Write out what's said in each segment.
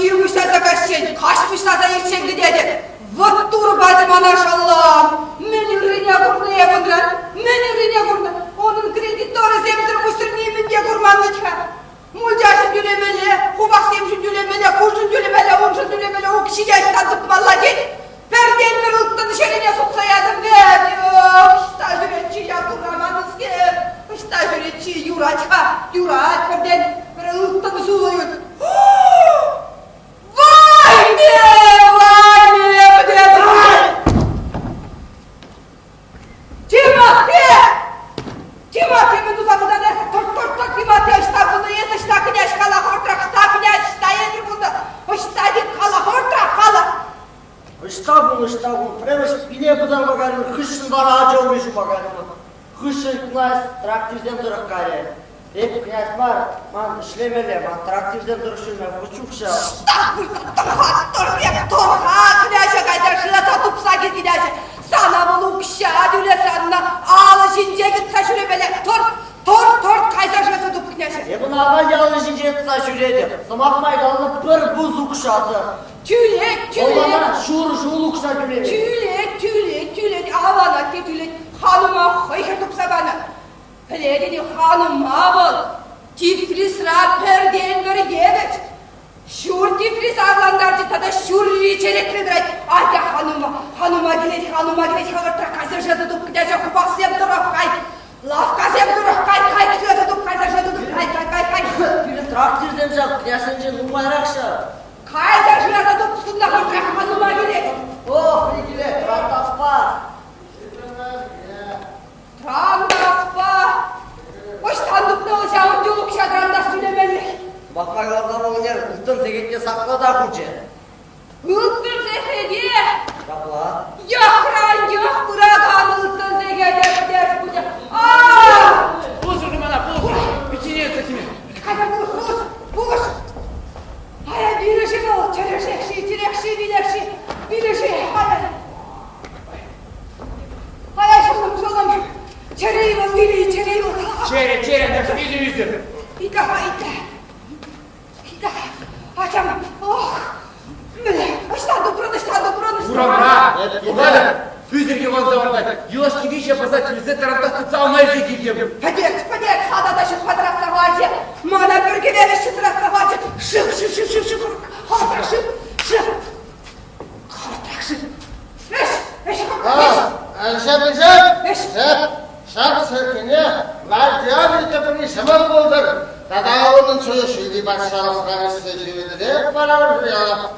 Ир пуҫласа каҫчен, каҫ пуҫласа ирччен кӗтетӗп. Вӑт Турӑ пачӗ мана шаллам. Мӗн ыррине курнӑ эп унран? Мӗн ыррине курнӑ? Унӑн кредиторӗсемсӗр пуҫсӑр нимӗн те курман вӗт-ха. Мульчашӑн тӳлемелле, хупахсемшӗн тӳлемелле, кушӑн тӳлемелле, уншӑн тӳлемелле, укҫине ӑҫтан тупмалла тет? Пӗртен-пӗр ылтӑн ҫӗрӗне сутса ятӑм вӗт. Ӑҫта ҫӳретчӗ ҫав курманскер? Ӑҫта ҫӳретчӗ? Юрать-ха, юрать пӗртен пӗр ылтӑн сулӑ ют. Вайне! Вайне! Пӗтетӗп! Тимофей! Тимофей, мӗн туса пытан эсӗ? Тӑр-тӑр-тӑр, Тимофей, ӑҫта пулнӑ эсӗ? Ӑҫта князь? Кала хӑвӑртрах, ӑҫта князь? Ӑҫта эсӗ пулнӑ? Ӑҫта тет? Кала хӑвӑртрах, кала! Ӑҫта пул, ӑҫта пул, пӗрремӗш пине пытарма кайрӑмӑр, хыҫҫӑн вара ача ури ҫума кайрӑмӑр. Хыҫҫӑн князь трактирсем тӑрӑх кайрӗ. Эп князь мар, ман ӗҫлемелле, ман трактирсем тӑрӑх ҫӳреме вӑхӑт ҫук ҫав. Ӑҫта пырса тӑр-ха, тӑр пек тӑр-ха, княҫа кайса шыраса тупса кил княҫа. Сана вӑл укҫа тӳлесе ӑна алӑ ҫинче йӑтса ҫӳремелле. Тӑр, тӑр, тӑр, кайса шыраса туп княҫа. Эп ӑна ахаль алӑ ҫинче йӑтса ҫӳретӗп. Сӑмах май каланӑ пӗр пус укҫасӑр. Тӳлет, тӳлет. Вӑл мана ҫур ҫул укҫа тӳлет. Тӳлет, тӳлет, тӳлет, аванать те тӳлет. Ханӑма хӑй хӗр тупса панӑ. Пӗлетӗн-и, ханӑма вӑл Тифлисра пӗртен-пӗр евӗч. Ҫур Тифлис авлантарчӗ тата ҫурри черетре тӑрать. Атя, ханума, ханума килет, ханума килет, хӑвӑртрах кайса шыраса туп, княҫа хупахсем тӑрӑх кай, лавккасем тӑрӑх кай, кай, шыраса туп, кайса шыраса туп, кай, кай, кай, кай. Пирӗн трактирсем ҫав княҫсенчен нумайрах ҫав. Кайса шыраса туп, кунта хӑвӑртрах ханума килет. Ох, килет, Трандаспа. Трандаспа! Ӑҫтан тупнӑ вӑл ҫавӑн чул укҫа тӑрантас тӳлемеллех? Сӑмахпа каласан вӑл ӗнер ылтӑн сехетне саклата хучӗ. Ылтӑн сехете? Ҫапла. Йӑхран йӑх пыракан ылтӑн сехете пӗтерс пулчӗ. А! Пулӑшӑр мана, пулӑшӑр! Печенеется тебе. Кайса пулӑш, пулӑш, пулӑш! Ая, вилӗ-ши вӑл, чӗрӗшех-ши, тирех-ши, вилех-ши, вилӗ-ши, ая. Ая, шӑллӑм, шӑллӑм, чӗре вӑл, вилӗ, чӗре вӑл. Чӗрӗ, чӗрӗ, даже вилӗ ӳсӗр. Итле-ха, итле. Итле-ха, ачам, ох, мӗнле, ӑҫтан тупрӑн, ӑҫтан тупрӑн? Урамра, Валя, ӳсӗр йӑванса выртать. Юлашки виҫе пӑса тӳлесе тарантас тытса алма илсе килтӗм. Пӗтет, пӗтет, сада та ҫутма тӑратса хӑварчӗ. Мана пӗр кӗвелӗ ҫутратса хӑварчӗ. Шыв, шыв, шыв, шыв, шыв, хӑвӑртрах шыв, шыв. Хӑвӑртрах шыв. Ӗҫ, ӗҫ, ӗҫ. Ӗҫеп, ӗҫеп, ӗҫеп. Ҫак сӗркене Мардиан тӗпри ҫӑмӑл пултӑр тата унӑн чунӗ ҫӳлти патшалӑхра ӗҫсе ҫӳретӗрех вара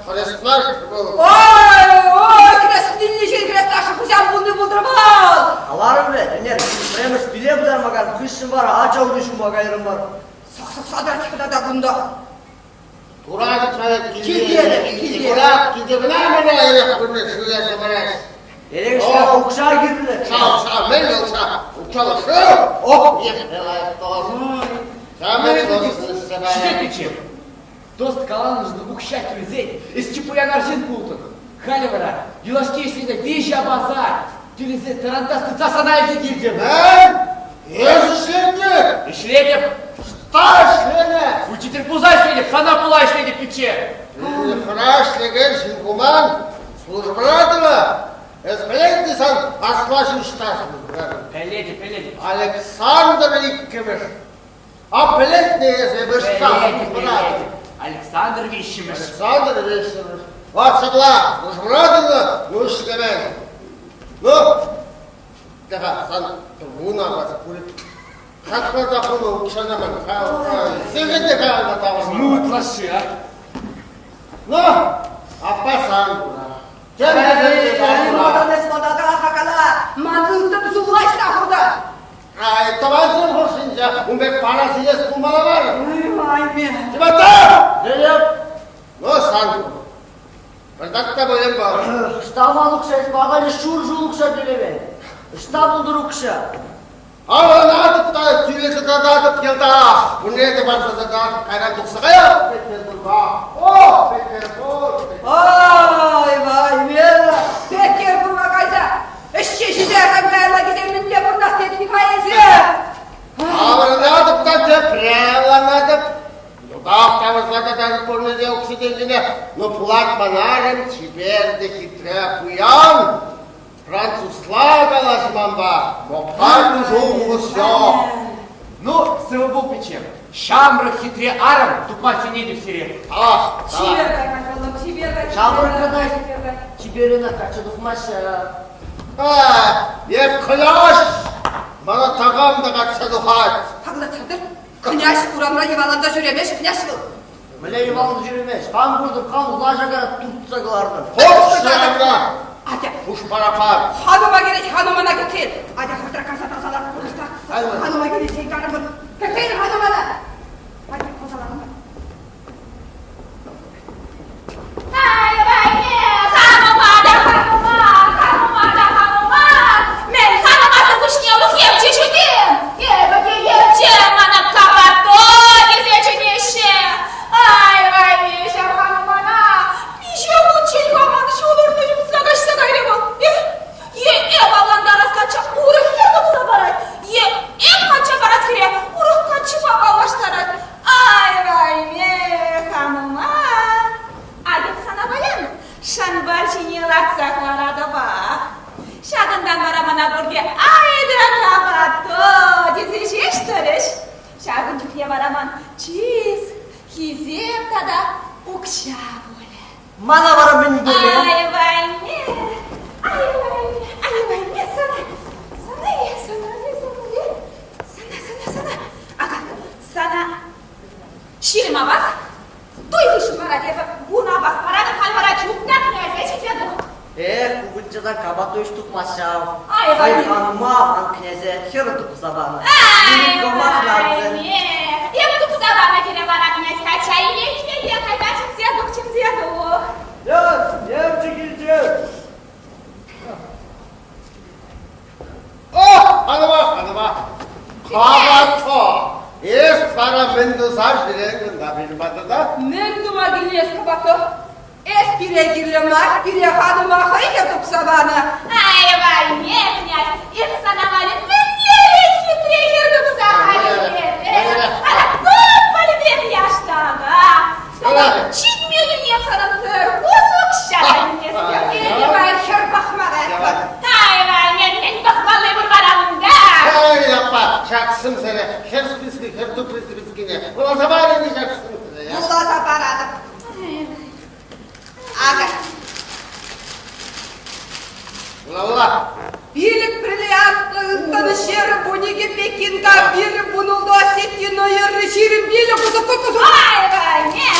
хрестмар вӑл. Ой, ой, крестнилли ҫын хресташшӗ хуҫам пулни пултӑр вӑл. Каларӑм вӗт, ӗнер пӗрремӗш пиле пытармакан хыҫҫӑн вара ача ури ҫума кайрӑмӑр. Сӑх-сӑхса тӑрать тата кунта. Турак килте, килте, курак килте кӑна мана эрех пырне шыраса парас. Эрех ӗҫме укҫа кирлӗ. Укҫа, укҫа, мӗн укҫа? Укҫаллӑ шыв! Ох, епле лайӑх тос. Ҫитет пичче. Тост каланӑшӑн укҫа тӳлесен эс чи пуян арҫын пултӑн. Халӗ вара юлашки ӗҫлесе виҫӗ апаса тӳлесе тӑрантас тытса сана илсе килтӗм. Мӗн? Эс ӗҫлетӗн? Ӗҫлетӗп. Ӑҫта ӗҫленӗ? Учитель пулса ӗҫлетӗп, сана пула ӗҫлетӗп, пичче. Хӑра ӗҫлекен ҫын пулман, службӑра тӑнӑ. Эс пӗлетӗн сан аслаҫу ӑҫта службӑра тӑнӑ? Пӗлетӗп, пӗлетӗп. Александр иккӗмӗш. А пӗлетне эсӗ ӑҫта службӑра тӑнӑ? Александр виҫҫӗмӗш. Александр виҫҫӗмӗш. Вот ҫапла, службӑра тӑнӑ, ну ӗҫлемен. Ну, Тӗха, сан вуна паса пуль. Хакла та хунӑ укҫана ман. Сехете каялла тавӑрма. Ну, ытлашши, а? Ну, аппа сан кура. Малтан эс малтан кала-ха кала. Ман ылтӑн суллаҫ-та хурта. Ай, тӑвансем хушшинче ун пек парас илес пулмалла мар. Ай, Тимофей! Лелеп. Ну, сан кура. Пӑртак та пулин пар. Ӑҫта ман укҫа эс махаль ҫур ҫул укҫа тӳлемен. Ӑҫта пултӑр укҫа? Авланатӑп та тӳлесе тататӑп йӑлтах. Пурне те парса тататӑп, кайран тухса каятӑп Петербурга. О, Петербург! Ай, вай, Петербурга кайса ӗҫҫе ҫисе ярсан каялла килсе мӗнле пурӑнас тетӗн-ха эсӗ? Авланатӑп та тепре авланатӑп. Йӑлтах тавӑрса татан пурне те укҫи-тенкине, но пулать ман арӑм чипер те хитре пуян. Французла калаҫ манпа, моккар шухӑш ҫок. Ну, сывӑ пул, пиччем. Ҫамрӑк хитре арӑм тупма сӗнетӗп сире. Ах, Чипер кай, Михайлов, чипер кай. Ҫамрӑк кӑна чипер ӑна качча тухмаҫҫӗ. А, эп кляш! Мана такам та качча тухать. Паглатсатӑр, князь урамра йӑваланса ҫӳремест, князь вӑл. Мӗнле йӑваланса ҫӳремест? Хам куртӑм, хам лаша кара туртса кӑлартӑм. Хоп, ҫарамра! Атя. Пуш парапар. Ханӑма кӗрет, ханӑмана кӗтсен. Атя хӑвӑртрах каса тасалар, пулӑшса. Ханӑма кӗрет, карӑмӑр. Кӗтсен ханӑмана. Атя, тасалар. Ай-вай-ме, ханӑма! Атьӑр сана паян шанпа ҫине лартса хӑваратӑпах. Ҫакӑнтан вара мана пурте айтӑр капато тесе ҫеҫ тӑрӗҫ. Ҫакӑн чухне вара ман чыс, хисеп тата укҫа пулӗ. Мана вара мӗн пулӗ? Ай-вай-ме, ай-вай-ме, ай-вай-ме, сана, сана, сана, сана, сана, сана, сана, ага, сана 20 авас, туй хыҫҫӑн вара тепӗр вун авас паратӑп, халь вара чупна князя ҫитсе тух. Эх, кукӑльчӑна кама туй тухмасть ҫав. Ай, Хай ханӑма ман князе хӗр тупса панӑ. Ай, эп тупса панӑ хӗре вара князь качча илет те хайта чӗнсе тух, чӗнсе тух. Яс, евчӗ килчӗ. О, ханӑма, ханӑма, кама Эс вара мӗн туса ҫӳрен кунта пирӗн патӑрта? Мӗн тума килес кӑвакӑ? Эс пире кирлӗ мар, пире ханӑма хӑй те тупса панӑ. Ай-вай, не, князь, эп сана валли мӗнле хитре хӗр тупса хатӗрлерӗм. Ара, туп-пӗлпех яштака. Ҫитмеллине сана пӗр кусок ҫара илместӗп. Эй, хӗр пӑхма каятпӑр. Ай-вай, мӗн пӑхмалли пур вара унта? Эй, аппа, ҫак сӗмсӗре хӗр списки, хӗр тупри спискине вуласа парӑн-и ҫак сӗмсӗре? Вуласа паратӑп. Акӑ. Вула-вула. Пилӗк бриллиантлӑ ылтӑн ҫӗр вуникӗ Пекинта пир вунултӑ осетино йӗрри 25 усӑ кукусу. Ай-вай, не!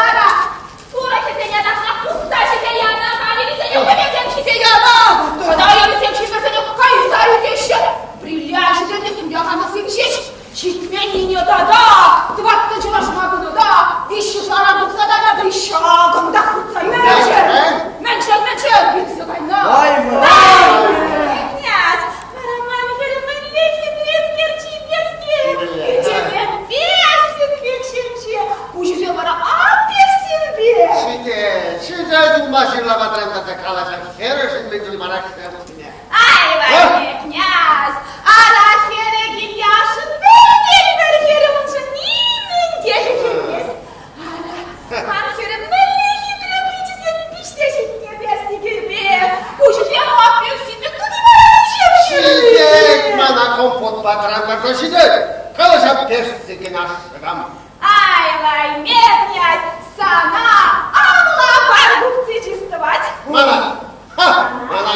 Ара, сурӑхӗсене тахна пусса ҫисе янӑ, халӗ вӗсем ҫисе янӑ. Хӑна-йӑрисем ҫисӗрсене кайса ӳкеҫҫӗ. Бриллианчӗсем те суя хамӑрсем ҫеҫ. Ҫитменнине тата тӑваттӑ чӑвашма пынӑ та виҫҫӗ шара тухса тата та ҫакӑнтах хытса юлчӗ. Мӗншӗн, мӗншӗн вилсе кайнӑ? Ай, Князь, вара ман хӗрӗм мӗнле хитрескер, чиперскер. Пичӗсем персик пек ҫемҫе, куҫӗсем вара апельсин пек. Ҫите, ҫите юлма ҫырла патран таса калаҫа хӗрӗшӗн мӗн чуль мана хӗрӗ Ай, князь, ара хӗрӗ киляшӑн пӗртен-пӗр хӗрӗ уншӑн нимӗн те хӗрхенмест. Ара, ман хӗрӗм мӗнле хитре пичӗсем пиҫсе ҫитнӗ персикӗпе, куҫӗсем апельсин пек тути вара Ҫитет мана компотпа тӑрантарса ҫитет. Калаҫа персикӗн ашшӗ Ай-вай, ме, князь, сана алла пар купцы чистовать. Мана, ха, мана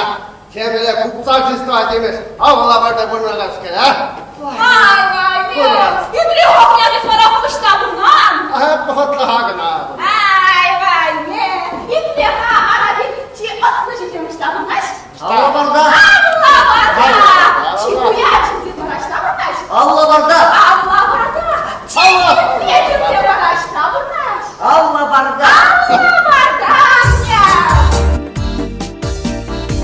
Темле купца числа темеш, авла барда пурӑнаканскер, а? Ай-вай, епле князь вара пуҫна пурнан? А, пӑхӑтлӑха кӑна. Ай-вай, епле-ха ара чи ӑслӑ ҫынсем ӑҫта пурнаҫ? Алла барда! Алла барда! Чи пуян ҫынсем вара ӑҫта пурнаҫ? Алла барда! Алла барда! Чи хитре ҫынсем вара ӑҫта пурнаҫ? Алла барда! Алла барда, князь!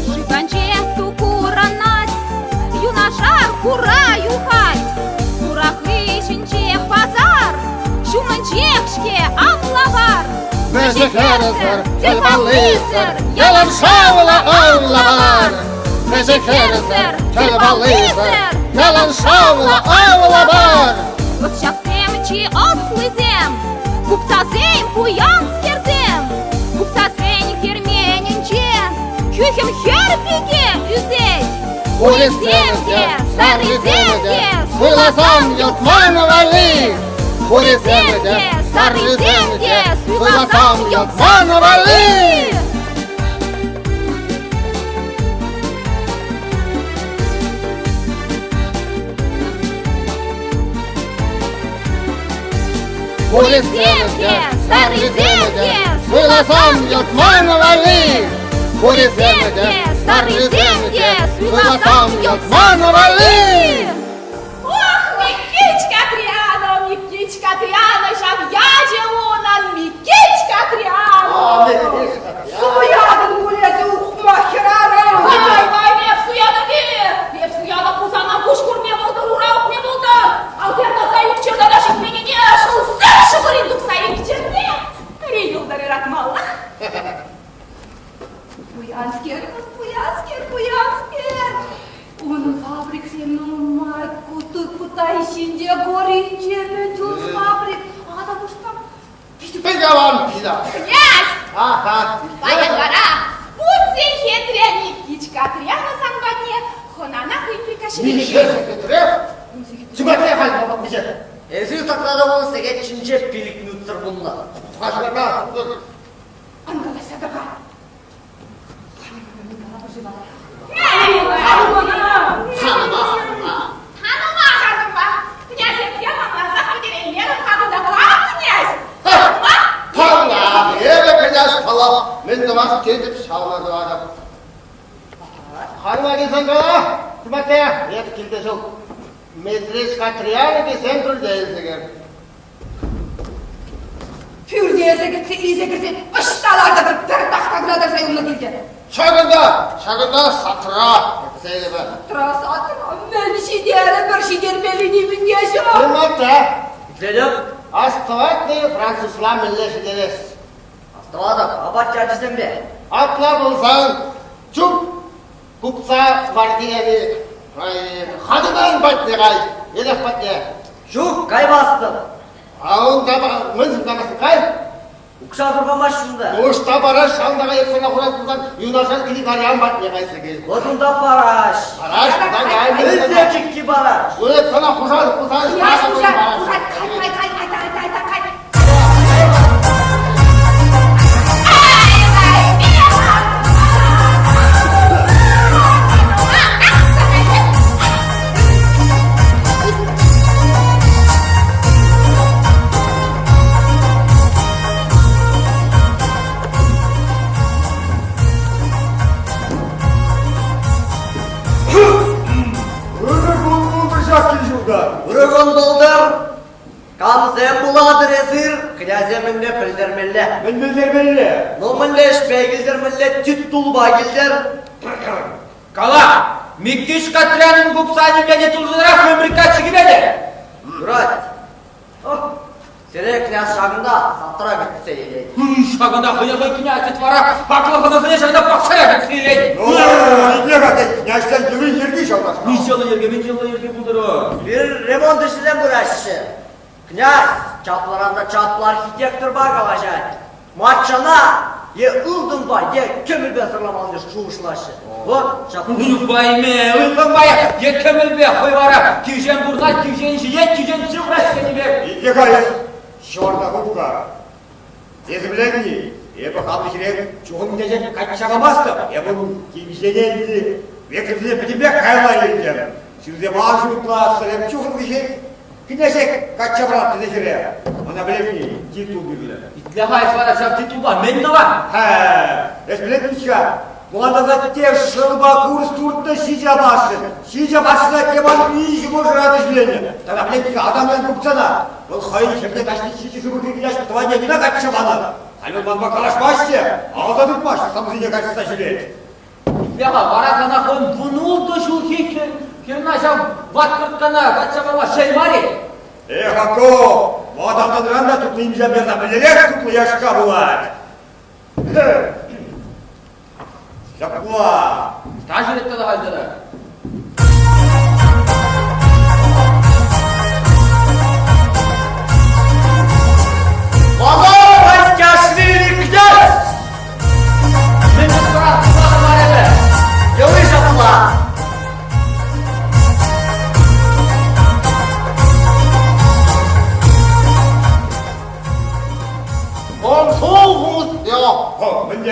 Ҫутанче ту курӑнать, юнашар хура юхать. Хура хыҫӗнче пасар, ҫумӗнчех-ҫке анлавар. Вӗҫӗ-хӗрӗсӗр, тӗл паллисӗр, ялан шавлӑ анлавар. Вӗҫӗ-хӗрӗсӗр, тӗл паллисӗр. Ялан шавлӑ авла пар. Ӑсчахсем чи ӑслисем, купцасем пуянскерсем. Купцасен керменӗнче хӳхӗм хӗр пике ӳсет. Хурисем те, саррисем те, суйласан йӑлт ман валли. Хурисем те, саррисем те, суйласан йӑлт ман валли. Хурисем те, саррисем те, суйласан йӑлт ман валли. Хурисем те, саррисем те, суйласан йӑлт ман валли. Ох, Микичка Триано, Микичка Триано, ҫав ячӗ унӑн Микичка Триано. Суятӑн пуль эсӗ, ухмах хӗрарӑм! Вай, вай, эп суятӑп-и? Эп суятӑп пулсан куҫ курми пултӑр, ура укми пултӑр. Алсер таса ӳкчӗр тата ҫитменнине шӑлсем шӑпӑрин тухса ӳкчӗрне пӗри юлтӑр ыратмалла. Пуянскер, пуянскер, пуянскер! Унӑн фабриксем нумай, куты ҫинче, горинче, мӗн чул фабрик, ата пуҫпа Пӗляван пида. Князь! Ага. Паян вара путсен хитре Никитичка прямо сан патне хӑнана хӑй приказчикӗ. Миҫе сехетре? Тимофей халь миҫе? Эсир сакрада пулнӑ сехет ҫинче пилӗк минутсӑр пулнӑ. Хашкана. Ан калаҫса тӑр-ха. Ханӑма, ханӑма, князь прямо глазах пӗтереймерӗм, ханӑ кам князь? Ханӑма? Паллах, эпӗ князь паллах, мӗн тӑвас тетӗп, ҫавна тӑватӑп. Ханӑма килсен кала, Тимофей, эп килте ҫук. Медрес Катрианӗ тесен пӳрте илсе кӗр. Пӳрте эсӗ кӗтсе илсе кӗрсен ӑҫта лартӑпӑр пӗр тахта кӑна тӑрса юлнӑ килте. Ҫакӑнта, ҫакӑнта сатра кӗтсе илӗпӗр. Сатра, сатра, мӗн ҫитерӗпӗр, ҫитермелли нимӗн те ҫук. Тимофей, Итлетӗп. астӑвать-и французла мӗнле ҫитерес? Астӑватӑп, апат ячӗсемпе. Апла пулсан, чуп купца гвардияни хатӑнан патне кай, эрех патне. Ҫук, каймастӑп. А унта мӗншӗн каймастӑн? Кай. Укҫасӑр памаҫҫӗ унта. Ӑҫта параҫ, ҫавӑнта кай сана хурас пулсан, юнашар киликарян патне кайса кил. Вот унта параҫ. Параҫ, унта кай. Мӗнле чикки параҫ? Ой, сана хушатӑп пулсан, Князь, хушать, хушать, кай, кай, кай, айта, айта, айта, кай. Ырӑ кун пултӑр ҫак кил-ҫурта. Ырӑ кун пултӑр. Камсем пулатӑр эсир, князе мӗнле пӗлтермелле? Мӗн пӗлтермелле? Ну, мӗнле ӗҫпе килтӗр, мӗнле титулпа килтӗр? Кала, Микиш Катрянӑн купса нимле тулсӑрах ӗмрика чикӗмелле. Юрать. Сире князь ҫакӑнта салтра кӗтсе илет. Ҫакӑнта хӑйне хӑй князь вара хаклӑ хӑнасене ҫакӑнта пахчара кӗтсе илет. Ну, итле-ха, князьсен йӑли йӗрки ҫавнашкал. Мӗн йӑли йӗрки, мӗн йӑли йӗрки пултӑр? Пир ремонт ӗҫӗсем пыраҫҫӗ. Князь чаплӑран та чаплӑ архитекторпа калаҫать. Маччана е ылтӑнпа, е кӗмӗлпе сӑрламалли шухӑшлаҫҫӗ. Вот ҫапла. Ылтӑнпа ылтӑнпа е кӗмӗлпе хӑй вара кивҫен пурнать, кивҫен ҫиет, кивҫен ҫыврать тенӗ пек. Итле-ха эс, ҫӑварна хуп-ха. Эсӗ пӗлетӗн-и, эпӗ хам ӗҫрен чухӑн кнеҫе качча памастӑп. Эпӗ кивҫене илни векселсене пӗтӗмпех каялла илтӗм. Ҫынсем ан шутлассӑр, эп чухӑн кӗҫех Кнеҫе качча пӑрахнӑ тесе хӗре. Ӑна пӗлетни титул кирлӗ. Итле-ха эс вара ҫав титулпа мӗн тӑван? Хэ, эс пӗлетӗн-ҫке, Мулантаса те шӑлпа курс туртнӑ ҫичӗ апашшӑн. Ҫичӗ апашшӑна теман виҫӗ мӑшӑра вӗҫленӗ. Тата пӗлетӗн-ха, Адамран купцана. Вӑл хӑйӗн хӗрне таҫти ҫичӗ сыпӑкри княҫ тӑванне кӑна качча панӑ. Халь вӑл манпа калаҫмасть те, алса тытмасть, сӑмсине каҫса ҫӳрет. Итле-ха, вара сана хӑн вунултӑ ҫулхи хӗрна ҫав ваткӑрккана качча пама шел мар-и? Эх, Акко, ватӑлтанран та тутлӑ имҫам ярса мӗнлерех тутлӑ яшка пулать. Ҫапла. Та ҫӳрет тата халь тата.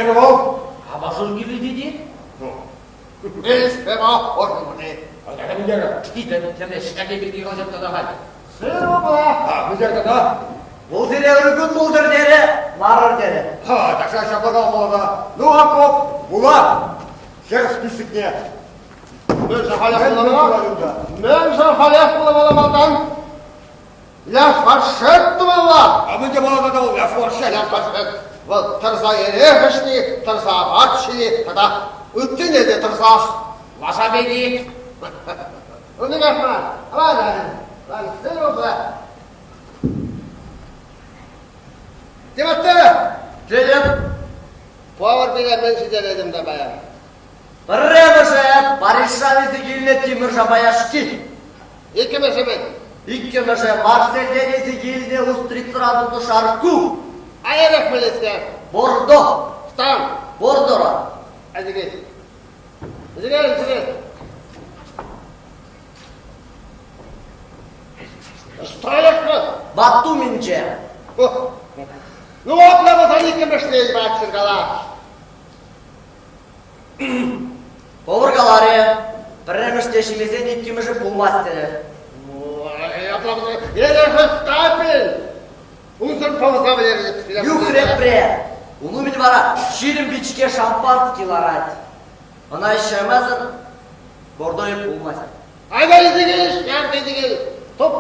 терӗ вӑл? Амашӑн кирлӗ тет-и? Ну. Эс пема орхӑн Тата мӗн терӗ? Тӗрлӗ ҫӗрле пирки калаҫать тата халь. Сырӑпа. А, мӗн терӗ тата? Вӑл сире ырӑ кун пултӑр терӗ, ларӑр терӗ. Ха, такса ҫапла каламалла та. Ну, Акоп, вула! Хӗр списокне. Мӗншӗн халех пуламалла? Мӗншӗн халех пуламалла малтан? Ля фаршет тумалла! А мӗн те мала тата вӑл ля фаршет? Ля фаршет. Вӑл тӑрса эрех ӗҫни, тӑрса апат ҫини тата ыттине те тӑрсах. Лаша пек-и? Ну, никак мар. Ладно, ладно, Тимофей! Телеп. Повар пире мӗн ҫитеретӗн та паян? Пӗрремӗшӗ Парижра илсе килнӗ тимӗр шапаяшки. Иккӗмӗшӗ мӗн? Иккӗмӗшӗ Марсельтен илсе килнӗ устрицӑран тунӑ шаркку. А эрех мӗнлескер? Бордо. Стан. Бордора. Эсеке. Эсеке, эсеке. Ӑста Батуминче. Ну, апла пулсан иккӗмӗшне илмаччӑр кала. Повар каларӗ, пӗрремӗш те ҫимесен иккӗмӗшӗ пулмасть терӗ. Апла пулсан эрех ӑста пӗл. Унсӑр пӑвса вӗлерӗп. Нӳхрепре. Ун умӗн вара 20 пичке шампански ларать. Ӑна ӗҫмесӗр бордой пулмасть. Айда илсе кил, ярда илсе кил. Топ.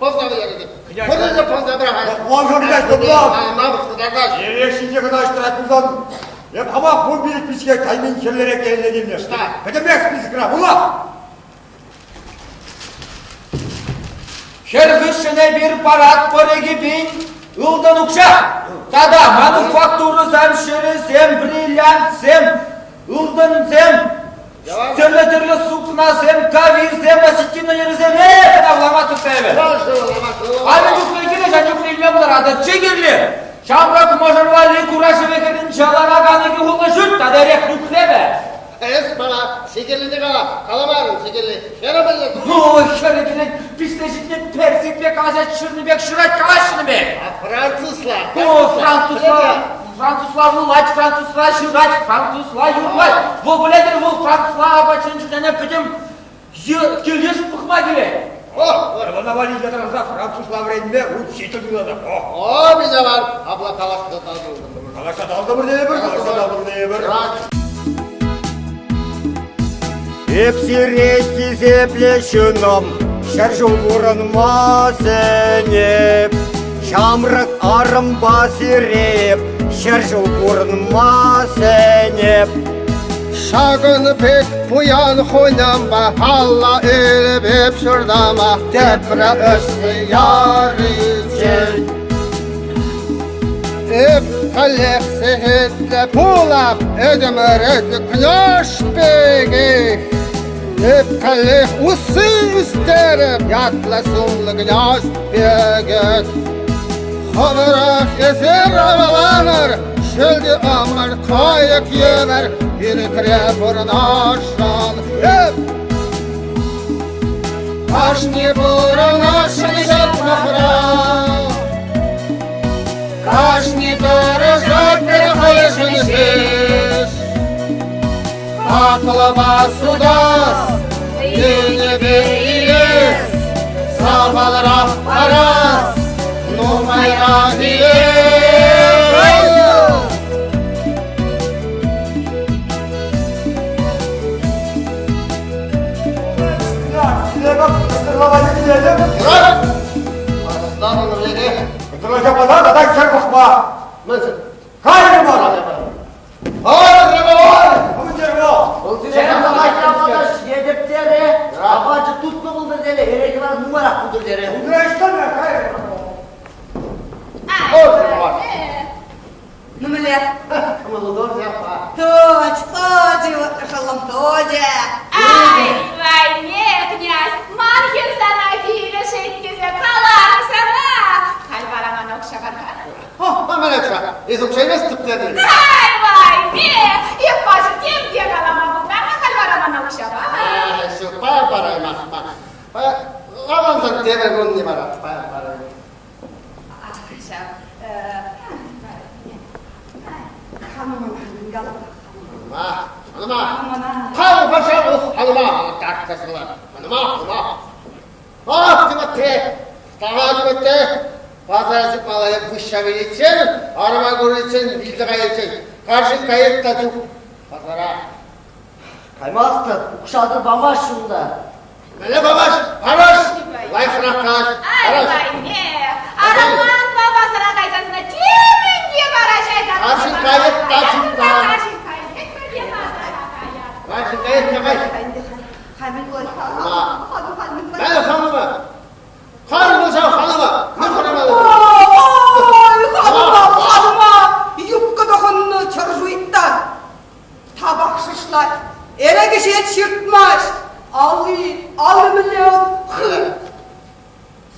Пӑвса вӗлерӗп. Пурне пӑвса пӑрахать. Эрех ҫинче кӑна ӑҫтарать пулсан, эп хамах 15 пичке кайнин хӗрлӗрех илсе килнӗ. Пӗтӗмпех списокра, вула! Хӗр хыҫҫӑн эпир паратпӑр экипин ылтӑн укҫа тата мануфактурӑсем, ҫӗрӗсем, бриллиантсем, ылтӑнсем, тӗрлӗ-тӗрлӗ сукнасем, кавирсем, осетина йӗрӗсем, э, тавламастӑп та эпӗ. Ами чухлӗ килӗ, ҫав чухлӗ илме пултаратӑр. Чи кирли, ҫамрӑк мӑшӑр валли кура шывӗ хӗрринче ларакан икӗ хуллӑ ҫурт тата эрех нӳхрепӗ. Эс мана сикеллине кала, каламарӑн сикелли. Хӗрӗ пӗлнӗ. Ну, хӗрӗ килет, пиҫсе ҫитнӗ персик пек калаҫать, ҫырнӑ пек ҫырать, калаҫнӑ пек. А французла. О, французла. Французла вулать, французла ҫырать, французла юрлать. Вӑл пӗлетӗр, вӑл французла апат ҫине пӗтӗм килйыш пӑхма килет. О, ӑна валли ятарласа французла вӗренме учитель суйланӑ. О, меня вар, апла калаҫса татӑлтӑмӑр. Калаҫса татӑлтӑмӑр тейӗпӗр, калаҫса татӑлтӑмӑр тейӗпӗр. Эп сире хисеплӗ ҫыннӑм, ҫӗршыв пурӑнма сӗнеп. Ҫамрӑк арӑмпа сире эп ҫӗршыв пурӑнма сӗнеп. Ҫакӑн пек пуян хунямпа алла илеп эп ҫуртама тепре ӗҫсе яриччен. Эп халех сехетлӗ пулап, этемӗретлӗ княҫ пекех. Эп халех усси ӳстерӗп, ятлӑ-сумлӑ княҫ пекех. Хӑвӑрах эсир аваланӑр, ҫӳлти ӑмӑр кайӑк евӗр ирӗкре пурӑнасшӑн эп. Кашни пурӑнасшӑн ҫӑтмахра. Кашни тӑрӑшать пӗр хӑйшӗн ҫеҫ. Хаклӑпа сутас, йӳнӗпе илес, сахалрах парас, нумайрах илес. Кӑтӑрласа тата хӗр пӑхма. Мӗншӗн? Кайрӑмӑр! Ҫитетӗп терӗ, апачӗ тутлӑ пултӑр терӗ, эрех вара нумайрах пултӑр терӗ. Ну, мӗнле? Точ, точи, шӑллӑм, точӗ. Ай, вайне, князь, ман хӗр сана килӗшет тесе каларӑм сана. Халь вара мана укҫа пар-ха. Эс укҫа илместӗп тетӗн. Ай, вайне, эп пачӑр тем те калама пултарнӑ, халь вара мана укҫа пар. Ҫук, паян параймастӑп. Авансӑр тепӗр кунне парап, паян параймастӑп. Ҫав, кам Ханӑма, калӑп. Ханӑма, ханӑма. Ханӑм патшалӑх ханӑма, так тасла. Ханӑма, ханӑма. Ах, Тимоте, тава Тимоте, пасара чупмалла выҫҫа виличчен, арӑма куриччен вилсе кайиччен, карҫынкка каять та чуп пасара. Каймастӑп, укҫасӑр памаҫҫӗ унта. Мӗнле памаҫ? Парас! Лайӑхрах калаҫ. Парас! Ай, Араманпа пасара кайсан темӗн те параҫайсан. Карҫынкка каять та чупта. Карҫынкка каять та кай. Мӗн ханӑма? Ханӑма ҫав ханӑма! Мӗн ханӑма? Ой, ханӑма, ханӑма! Юбка тӑхӑннӑ чӑршуйттан. Табак шӑшлать, эрех ӗҫет ҫыртмасть. Алли, алли мӗнле хыр.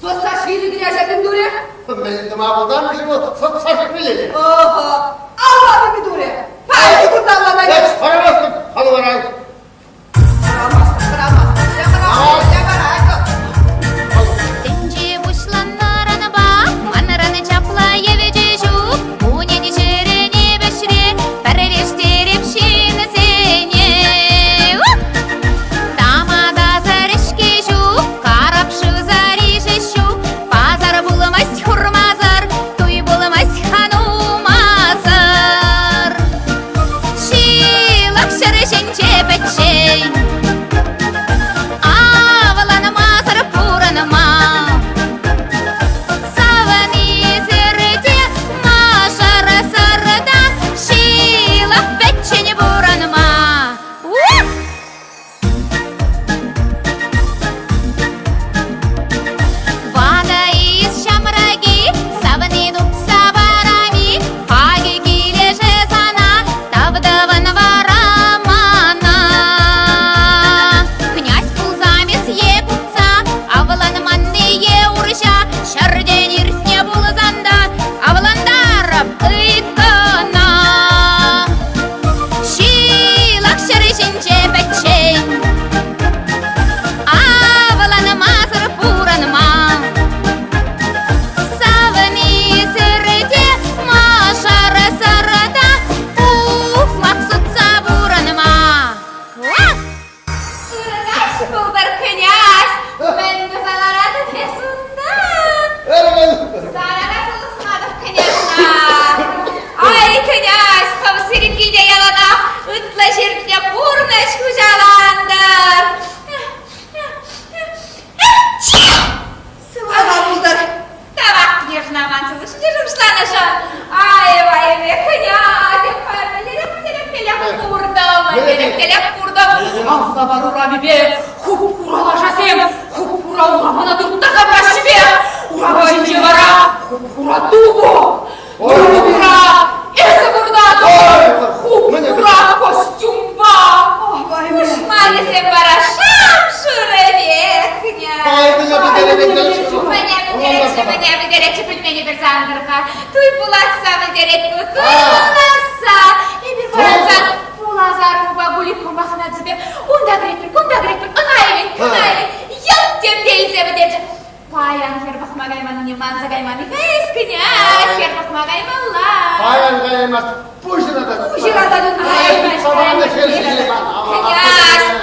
Сосса ҫилӗ княҫа мӗн турӗ? Мӗн тума пултарнӑ-ши вӑл сосса ҫилӗ? Ӑхӑ, алла мӗн турӗ? Паянхи кунта аллана Эс хӑрамастӑп, халваран. Хӑрамастӑп, хӑрамастӑп, хӑрамастӑп, хӑрамастӑп. Тӗнче пуҫланнӑранпа манран чапла евӗчӗ ҫук. Кунӗн ҫӗрӗне вӗҫре пӗрлештереп ҫынсене. Тамадасӑр ӗҫке ҫук, карап шывсӑр ишес ҫук, пасар пулмасть хурмасӑр, туй пулмасть ханумасӑр. Ҫылӑх ҫӗр ҫинче пӗччен Авланмасӑр пурӑнма Савӑнисӗр те мӑшӑрсӑр та Ҫылӑх пӗччен пурӑнма Ух! Ватӑ-и ҫамрӑк-и, савни тупса парам-и, хакӗ килӗшӗ сана, тав тӑвӑн вара мана. Князь пулсам эс е купца, авланманни е урҫа, ҫӗртен иртнӗ пулсан та авлантарӑп ыйткӑна. Ҫылӑх ҫӗр ҫинче пӗччен Авланмасӑр пурӑнма Савнисӗр те мӑшӑрсӑр та Ухмах сутса пурӑнма Ырӑ пултӑр, князь! Мӗн туса ларатӑн эс унта? Сана та сӑлӑсматӑп, княжна! Ай, князь, хӑв сирӗн килте яланах ытла ҫиртнӗ пурнӑҫ хуҫалантӑр! Сывлама пултӑр. Тавах, княжна, ман сывлӑшне шухӑшланӑшӑн. Ай, вай, князь, мӗнлерех куртӑм, мӗнлерех куртӑм. Алла урамӗпе хуп-хура лашасем хуп-хура урамана турттарса пыраҫҫӗ-пе. Урама ҫинче вара хуп-хура тупӑ. Тупӑра эсӗ выртатӑн хуп-хура костюмпа. Пушманӗсем вара шап-шурӑ пек, князь. Мӗне пӗлтеретчӗ, мӗне пӗлтеретчӗ пӗлмени пӗр сантӑр-ха. Туй пуласса пӗлтерет ку, туй пуласса. Эпир вӑрансан пулас арӑмупа Гуликкӑпа хӑнасемпе унта кӗретпӗр, кунта кӗретпӗр, ӑна илет, кӑна илет, йӑлт темле илсе пӗтерчӗ. Паян хӗр пӑхма кайманнине манса кайман-и-ха эс, князь? Хӗр пӑхма каймалла. Паян каймасть, пуҫ ыратать. Пуҫ ыратать унта. Князь,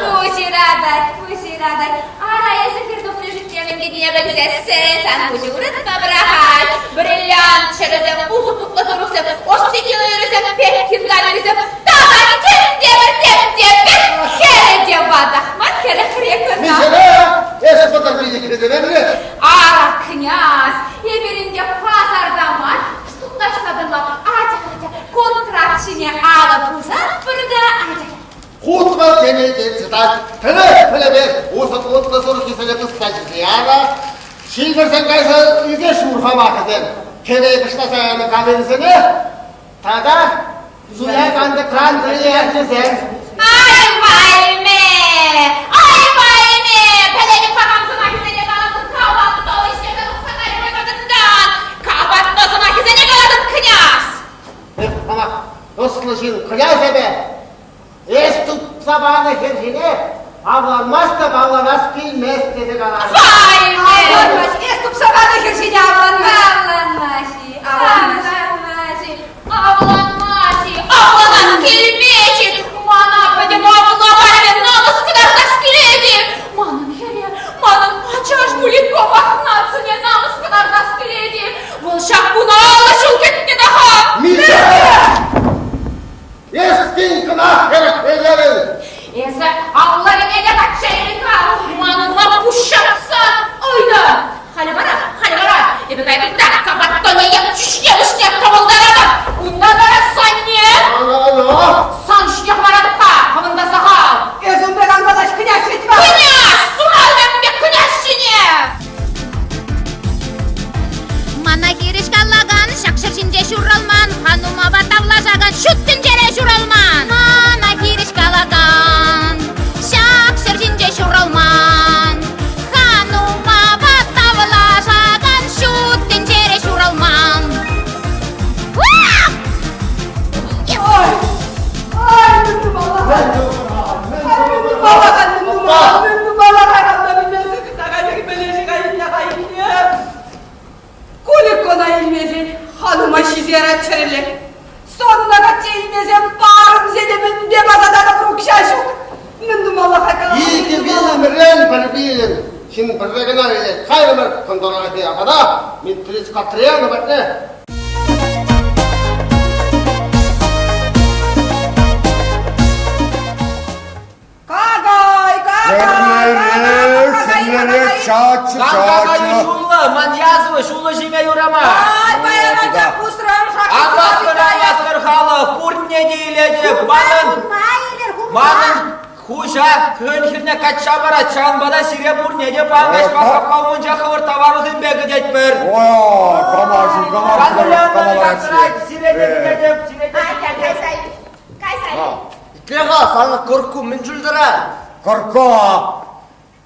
пуҫ ыратать, пуҫ ыратать. Ара, эсӗ хӗр тухнӑ чухне мӗн кӗтнине пӗлсессӗн сан пуҫу ыратма пӑрахать. Бриллиант ҫӗрӗсем, усӑ тутлӑ сурӑхсем, осетин уйрӑсем, пекин камерисем, тата тем те пӗр, тем те пӗр хӗрӗ те ватах мар, хӗрӗхре кӑна. Миҫере? Эсӗ пӑтӑрмине кӗтетӗн-и? Ара, князь, эпир ӗнтӗ пасарта мар, штукташса тӑнла. Атя, атя, контракт ҫине алӑ пусатпӑр та, атя. Хутма теме тет, пӗле пӗлеме усӑ тутлӑ сурӑххисене тӑсса ҫисе янӑ. Ҫил вӗрсен кайса ӳкеҫ урхамахӗсем. Кӗве кӑшласа янӑ камерисене тата суя кантӑкран вӗренекенсем. Ай, вайме! Ай, вайме! Пӗлетӗп хам сӑмахӗсене калатӑн, капатто ӗҫлесе тухса кайрӗ вырӑнтан. Капатто сӑмахӗсене калатӑн, князь! Эх, ӑна ӑслӑ ҫын князь эпӗ. Эс тупса панӑ хӗр ҫине авланмастӑп, авланас килмест тесе каларӗ. Авланмасть. Эс тупса панӑ хӗр ҫине авланмасть. Авланмасть-и? Авланмасть-и? Авланмасть-и? Авланмасть-и? Ӗмӗрен пӗр вилӗм ҫын пӗрре кӑна вилет. Кайрӑмӑр кӑнтӑрлахи апата Митрис Катрияна патне. Какай, какай, Хӗрлӗрех, чаччӑ, Кам какайӗ чаччӑ. ҫуллӑ, ман язва ҫуллӑ ҫиме юрамасть. Ай, паян анчах пусран Ан васкӑр, ан васкӑр, халӑх, пурне те илетӗп. Манӑн, манӑн хуҫа хӑйӗн хӗрне качча парать, ҫавӑнпа та сире пурне те пан каҫпа хапха умӗнче хӑвӑр таварусемпе кӗтетпӗр. О, камашӑн, камашӑн, Сире те кӗтетӗп, сире те Кайса, кайса ил. Кайса ил. Итле-ха, санӑн кӑркку мӗн чуль тӑрать? Кӑркка!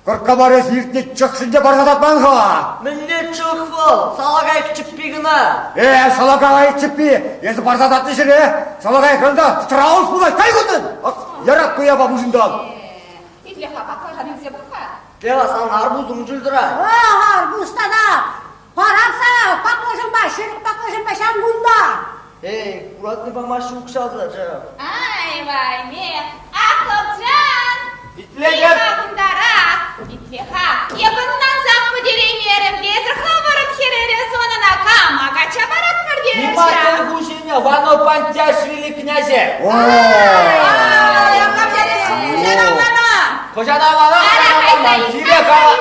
Кӑркка мар эс иртнӗ чӑхсенче парса татман-ха! Мӗнле чӑх вӑл? Салакайӑк чӗппи кӑна. Э, салакайӑк чӗппи! Эсӗ парса татнӑ ҫӗре салакайӑкран та страус пулать! Кай кунтан! Ярап туяпа пуҫунтан! Итле-ха, баклажан илсе пӑх-ха. Итле-ха, санӑн арбуз мӗн чуль тӑрать? Арбуз тата! Парам сана баклажанпа, ҫӗрӗк баклажанпа ҫав кунта! Эй, куратни памаҫҫӗ укҫасӑр. Ай, вайме, Акӑлчан! Итлетӗп. Итле-ха кунтарах, итле-ха. Эпӗ ӑнлансах пӗтереймерӗм тесӗр хӑвӑрӑн хӗрӗре Сонӑна кама качча паратпӑр терӗр Ниматӑн хуҫине Вано Пантяшвили княҫе. Хӑҫан авланас, сире кала.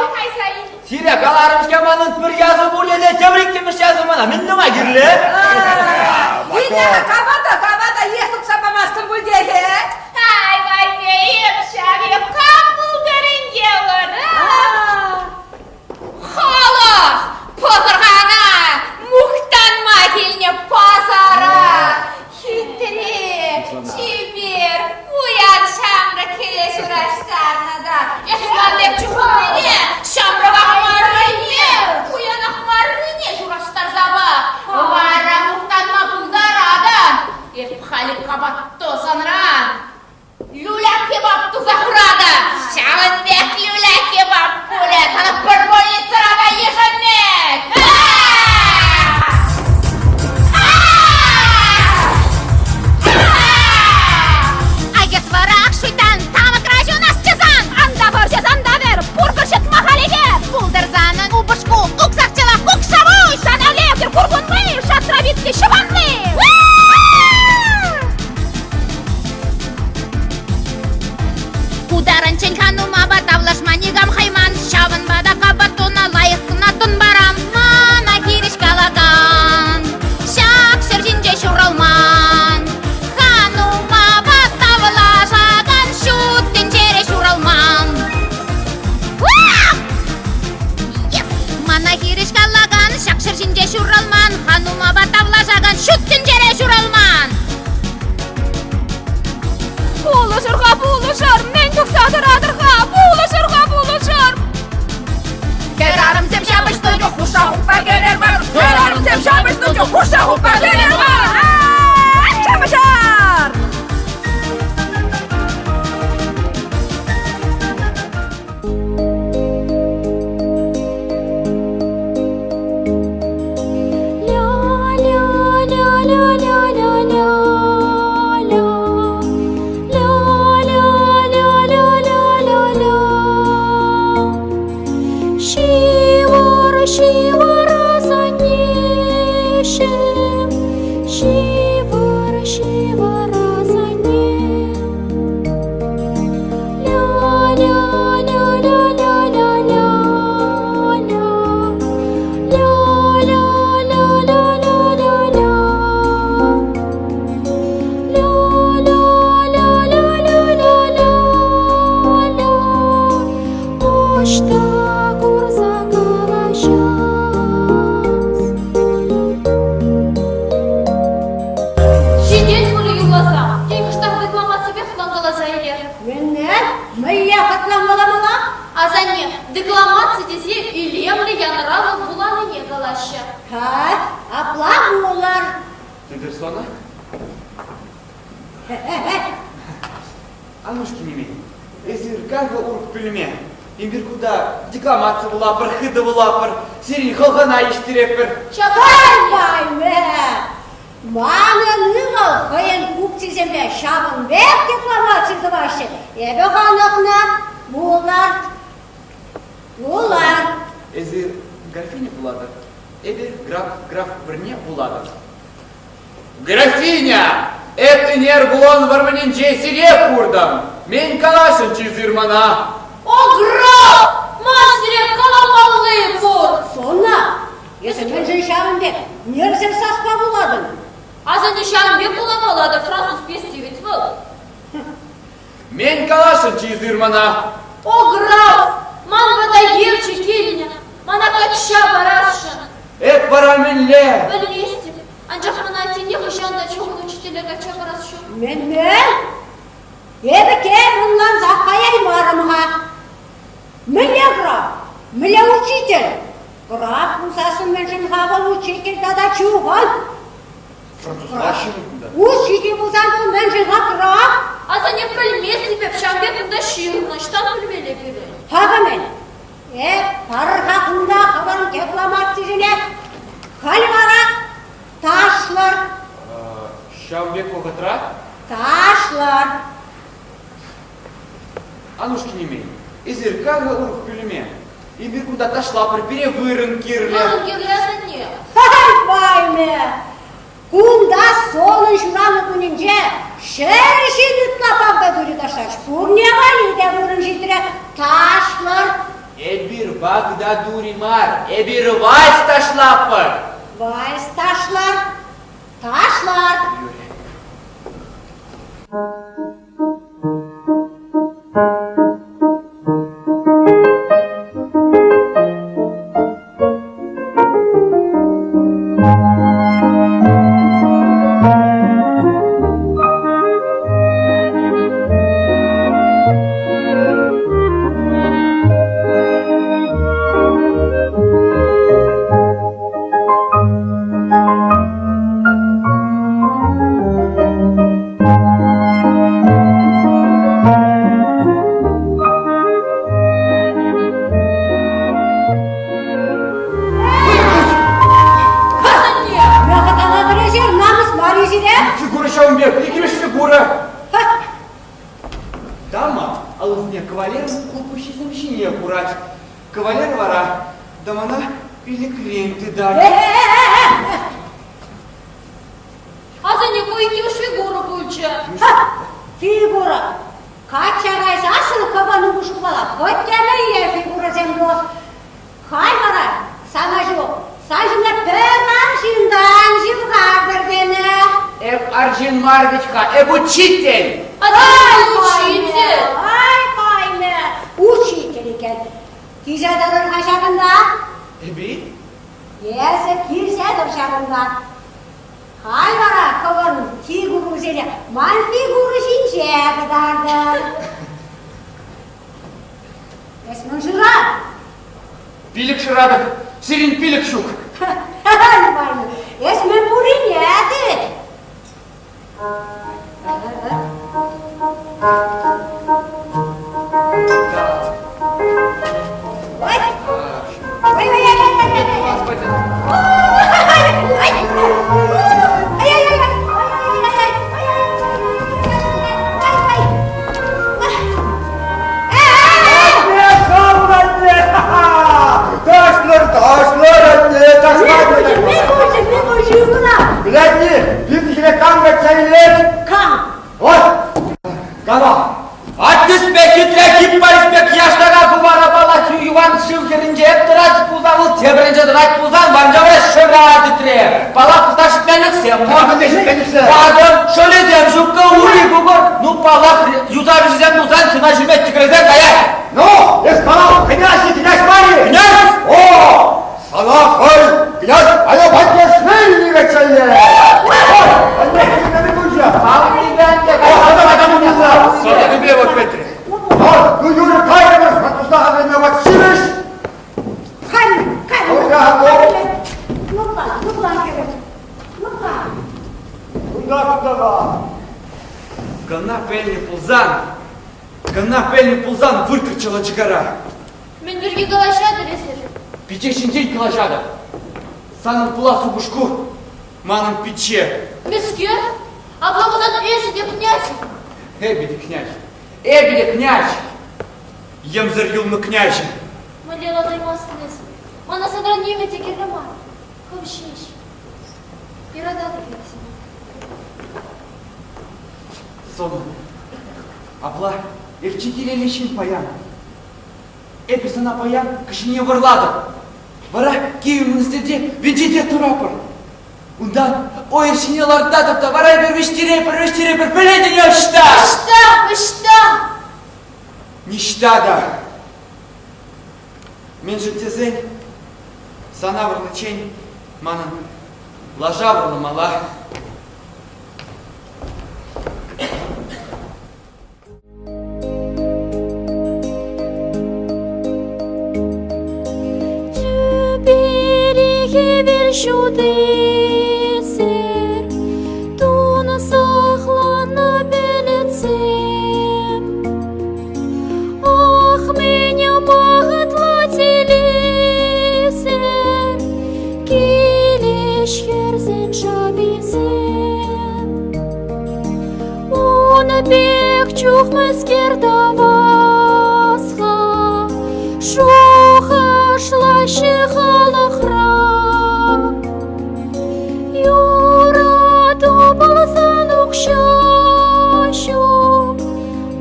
Сире каларӑм-ҫке манӑн пӗр язӑ пур тесе тепӗр иккӗмӗш язӑ мана мӗн тума кирлӗ? Итле-ха, кама та, кама та эс тупса памастӑн пуль тесе. Ай, вайме, эп ҫав, эп кам пултӑр ӗнтӗ вара? Халӑх! Пӑхӑр-ха мухтанма килнӗ пасара! Хитре, чипер, пуян ҫамрӑк хӗре ҫураҫтарнӑ та эс ман пек чухӑннине, ҫамрӑках маррине, пуянах маррине ҫураҫтарса пар. Вара мухтанма пултаратӑн. Эп халӗ капатто санран. Люля-кебаб туса хуратӑп. Ҫавӑн пек люля-кебаб пулӗ сана пӗр больницӑра та йышӑнмӗҫ. Айгес вӑрах шуйттан, тамӑкра ҫунасчӗ сан! Ан та вӑрҫӑ, сан та вӗр, пурпӗр ҫӑтма халӗхе! Пултӑр санӑн упӑшку, уксахчӑлах кукшавуй! Сана лектӗр курпунли, шатра витнӗ ҫӑванли! Ку таранччен ханумапа тавлашма никам хӑйман, ҫавӑнпа та капатуна лайӑх кӑна тӑнпарам. Мана хирӗҫ калакан ҫак ҫӗр ҫинче ҫуралман. Ханумапа тавлашакан ҫут тӗнчере ҫуралман. Мана хирӗҫ калакан ҫак ҫӗр ҫинче ҫуралман, ханумапа тавлашакан ҫут тӗнчере ҫуралман. Пулӑшӑр-ха, пулӑшӑр! Мӗн тухса тӑратӑр-ха? Пулӑшӑр-ха, пулӑшӑр! Хӗрарӑмсем ҫапӑҫнӑ чух хушша хуппа кӗрер мар. Хӗрарӑмсем ҫапӑҫнӑ чух хушша хуппа кӗрер мар. Ҫапӑҫар! Ҫывӑр, ҫывӑр асаннеҫӗм, ҫывӑр, ҫывӑр асанне. Ӑҫта курса калаҫас? Ҫитет пулӗ юрласа. Тен, кӑштах декламаципе хӑтланкаласа илер. Мӗнле? Мӗнле хӑтланкаламалла? Асанне, декламаци тесе илемлӗ янӑравлӑ вуланине калаҫҫӗ. Ха, апла вулӑр. Ты персона? Аннушки неме, эсир кайӑ урӑх пӳлӗме. Эпир кунта декламаци вулапӑр, хытӑ вулапӑр, сирӗн хӑлхана иштеретпӗр. Кай-вай-мэ! Манӑн ывӑл хӑйӗн купцисемпе ҫавӑн пек декламаци тӑваҫҫӗ. Эпӗ хӑнӑхнӑ. Вулӑр. Эсир графиня пулатӑр, эпир граф, граф вырӑнне вулатӑп. Графиня! Эп ӗнер Булон вӑрманӗнче сире куртӑм. Мӗн каласшӑнччӗ эсир мана? О, граф! Ман сире каламалли пур! Сона, эсӗ мӗншӗн ҫавӑн пек нӗрсӗр саспа вулатӑн? Асанне ҫавӑн пек вуламалла та француз пьеси вӗт вӑл. Мӗн каласшӑнччӗ эсир мана? О, граф! Ман пата евчӗ килнӗ. Мана качча парасшӑн. Эп вара мӗнле? Пӗлместӗп. Анчах мана атте нихӑҫан та чухӑн учителе качча парас ҫук. Мӗнле? Эпӗ тем ӑнлансах каяймарӑм-ха. Мӗнле граф? Мӗнле учитель? Граф пулсассӑн мӗншӗн-ха вӑл учитель тата чухӑн? Учитель пулсан вӑл мӗншӗн-ха граф? Асанне пӗлместӗп эп, ҫавӑн пек кунта ҫырнӑ. Ӑҫтан пӗлмелле пирӗн? Акӑ мӗн. Эп пар-ха кунта хӑвӑн декламацисене. Халь вара ташлӑр. Ҫав пек вӑхӑтра? Ташлӑр. Ануш кинемей, эсир кам-ха урӑх пӳлӗме? Эпир кунта ташлапӑр, пире вырӑн кирлӗ. Вырӑн кирлӗ асанне. Хай, пайме! Кунта сонӑн ҫуралнӑ кунӗнче ҫӗр ҫын ытла павка турӗ ташлаҫ. Пурне валли те вырӑн ҫитрӗ. Ташлӑр. Эпир Багдадури мар, эпир вальс ташлатпӑр. Вальс ташлар. Ташлар. Юрӗ. Фигура ҫавӑн пек, иккӗмӗш фигура. Дама алӑсене кавалерӑн хулпуҫҫисем ҫине хурать. Кавалер вара дамана пилӗкрен тытать. Асанне ку иккӗмӗш фигура пулчӗ. Фигура. Качча кайсассӑн хӑвӑн упӑшкупала хӑть те мӗнле фигурӑсем пур. Халь вара сан аҫу сан ҫумне пӗр арҫынтан ҫывхартӑр тенӗ. Эп арҫын мар вӗт-ха, эп учитель. Ай, учитель! Ай, паймӗ, учитель иккен. Килсе тӑрӑр-ха ҫакӑнта. Эпи? Эсӗ килсе тӑр ҫакӑнта. Халь вара хӑвӑн фигурусене ман фигура ҫинче кӑтартӑр. Эс мӗн шыра? Пилӗк шыратӑп, сирӗн пилӗк ҫук. Эс мӗн пуррине тет. Ой! Ой, ой, ой, ой, ой, Ташлар, ташлар, анне, ташлар. Глядни, пирӗн кам качча илет? Кам? Вот, кама? Аттиспе хитре кипарис пек яштака купарапала юхан шыв хӗрринче эп тӑрать пулсан, вӑл тепӗринче тӑрать пулсан, ванча шыва тӗтре. Паллах, куҫта ҫитменлӗхсем пур. Ватӑ, шӑлӗсем ҫуккӑ, ури кукӑр. Ну, паллах, юсавҫӑсем тусан чуна ҫиме тӗкӗрсе каять. Ну, эс калав, князь, князь мар-и? Князь! О, сана хӑй, князь, алё патне швейни качча Анне, килмени пулчӗ. Сатанипе вот Петре. Ну, Юрий, кайрӑмӑр, французла хатӗрлеме вот сивӗҫ. Кай, кай. Лӑплан, лӑплан, хӗрӗм. Лӑплан. Кунта, кунта. Кӑна пӗлнӗ пулсан, кӑна пӗлнӗ пулсан выртӑрччӗ лӑчӑкара. Мӗн пирки калаҫатӑр эсир? Пичче ҫинчен калаҫатӑп. Санӑн пулас упӑшку манӑн пичче. Мӗскер? Апла пулсан эсӗ те князь. Эпӗ те князь. Эпӗ те князь. Йӗмсӗр юлнӑ княҫӗ. Мӗнле лартаймастӑн эсӗ? Мана санран нимӗн те кирлӗ мар. Хӑв ҫеҫ. Юрататӑп эпӗ сана. Сона, апла элчи килелле ҫын паян. Эпӗ сана паян кӗҫӗне вӑрлатӑп. Вара кивӗ монастырьте венчете тӑрапӑр. Унтан ой ҫине лартатӑп та вара эпир вӗҫтерепӗр, вӗҫтерепӗр, пӗлетӗн ӑҫта? Ӑҫта, ӑҫта? Ниҫта та. Мӗншӗн тесен сана вӑрличчен манӑн лаша вӑрламалла. Тӳпери хӗвел ҫутисӗр тунсӑхланӑ пӗлӗтсем. Ах, мӗн вӑхӑтлӑ телейсӗр килӗҫ хӗрсен шӑписем. Ун пек чух мӗскер тӑвас-ха, шухӑшлаҫҫӗ халӑхра. Юрату пулсан укҫа ҫук,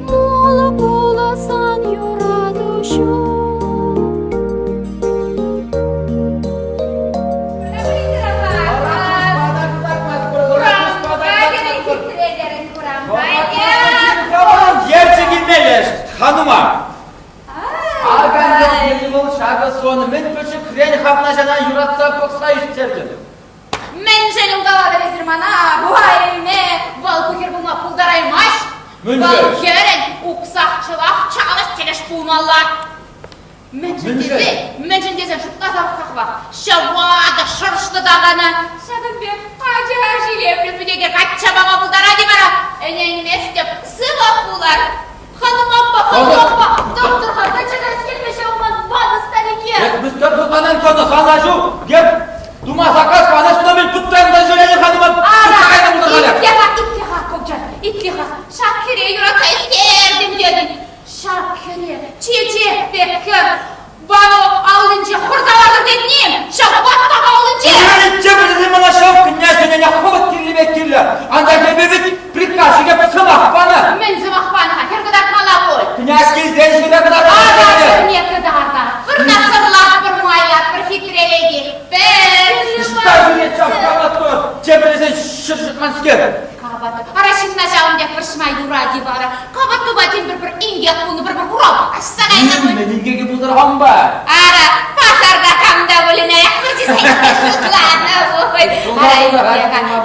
мул пулсан юрату ҫук. Ерчӗ килмелле, ханума. Акан вӑл ҫакӑ сон мӗн пӗчӗкрен хавнаҫана юратса пӑхса ӳстертӗм. Мӗншӗн улталатӑр эсир мана? Вайме, вӑл ку хӗр пулма пултараймасть. Вӑл хӗрӗн уксах-чӑлах чалӑш тӗлӗш пулмалла. Мӗншӗн тесен, мӗншӗн тесен шутласа пӑхах ҫӑватӑ шӑршлӑ такана ҫакӑн пек ача ҫилемлӗ пӳтеке качча пама пултарать-и вара? Ӗненместӗп, сывӑ пулар. Ханумаппа, ханумаппа, доктор-ха, качча каяс килмӗ ҫав ман ватӑ старике. Эс мӗскер хӑтланан тӑнӑ хан аҫу, еп тума заказ панӑ мӗн туптан та ҫӳренӗ ханума Ара, итле-ха, итле-ха, Ковчан, итле-ха, ҫак хӗре юратса ӳстертӗм тетӗн. Ҫак хӗре чечек пек хӗр Вано аллинче хӑрса лартӑр тетним, ҫав ваттака аллинче! Те пӗлсен мана ҫав князь ӗнене хӑвӑрт кирлӗ пек кирлӗ. Анчах эпӗ вӗт приказчике сӑмах панӑ. Мӗн сӑмах панӑ-ха, хӗр кӑтартмалла пуль. Князь килсен хӗре кӑтартмалла. Ара, хӗрне кӑтартар. Вырна сӑрлатпӑр, майлатпӑр, хитрелететпӗр. Ӑҫта ҫӳрет ҫав калатпӑр? Те пӗлсен ҫӗр ҫӑтманскер. Капатӑп. Ара ҫынна ҫавӑн пек вӑрҫма юрать-и вара? Капатӑпа тен пӗр-пӗр инкек пулнӑ, пӗр-пӗр хуралпа каҫса кайнӑ пуль. Мӗн инкекӗ пултӑр хампа? Ара, пасарта кам та пулин аяк пӗрчисене шутланӑ пуль. Ара, итле-ха,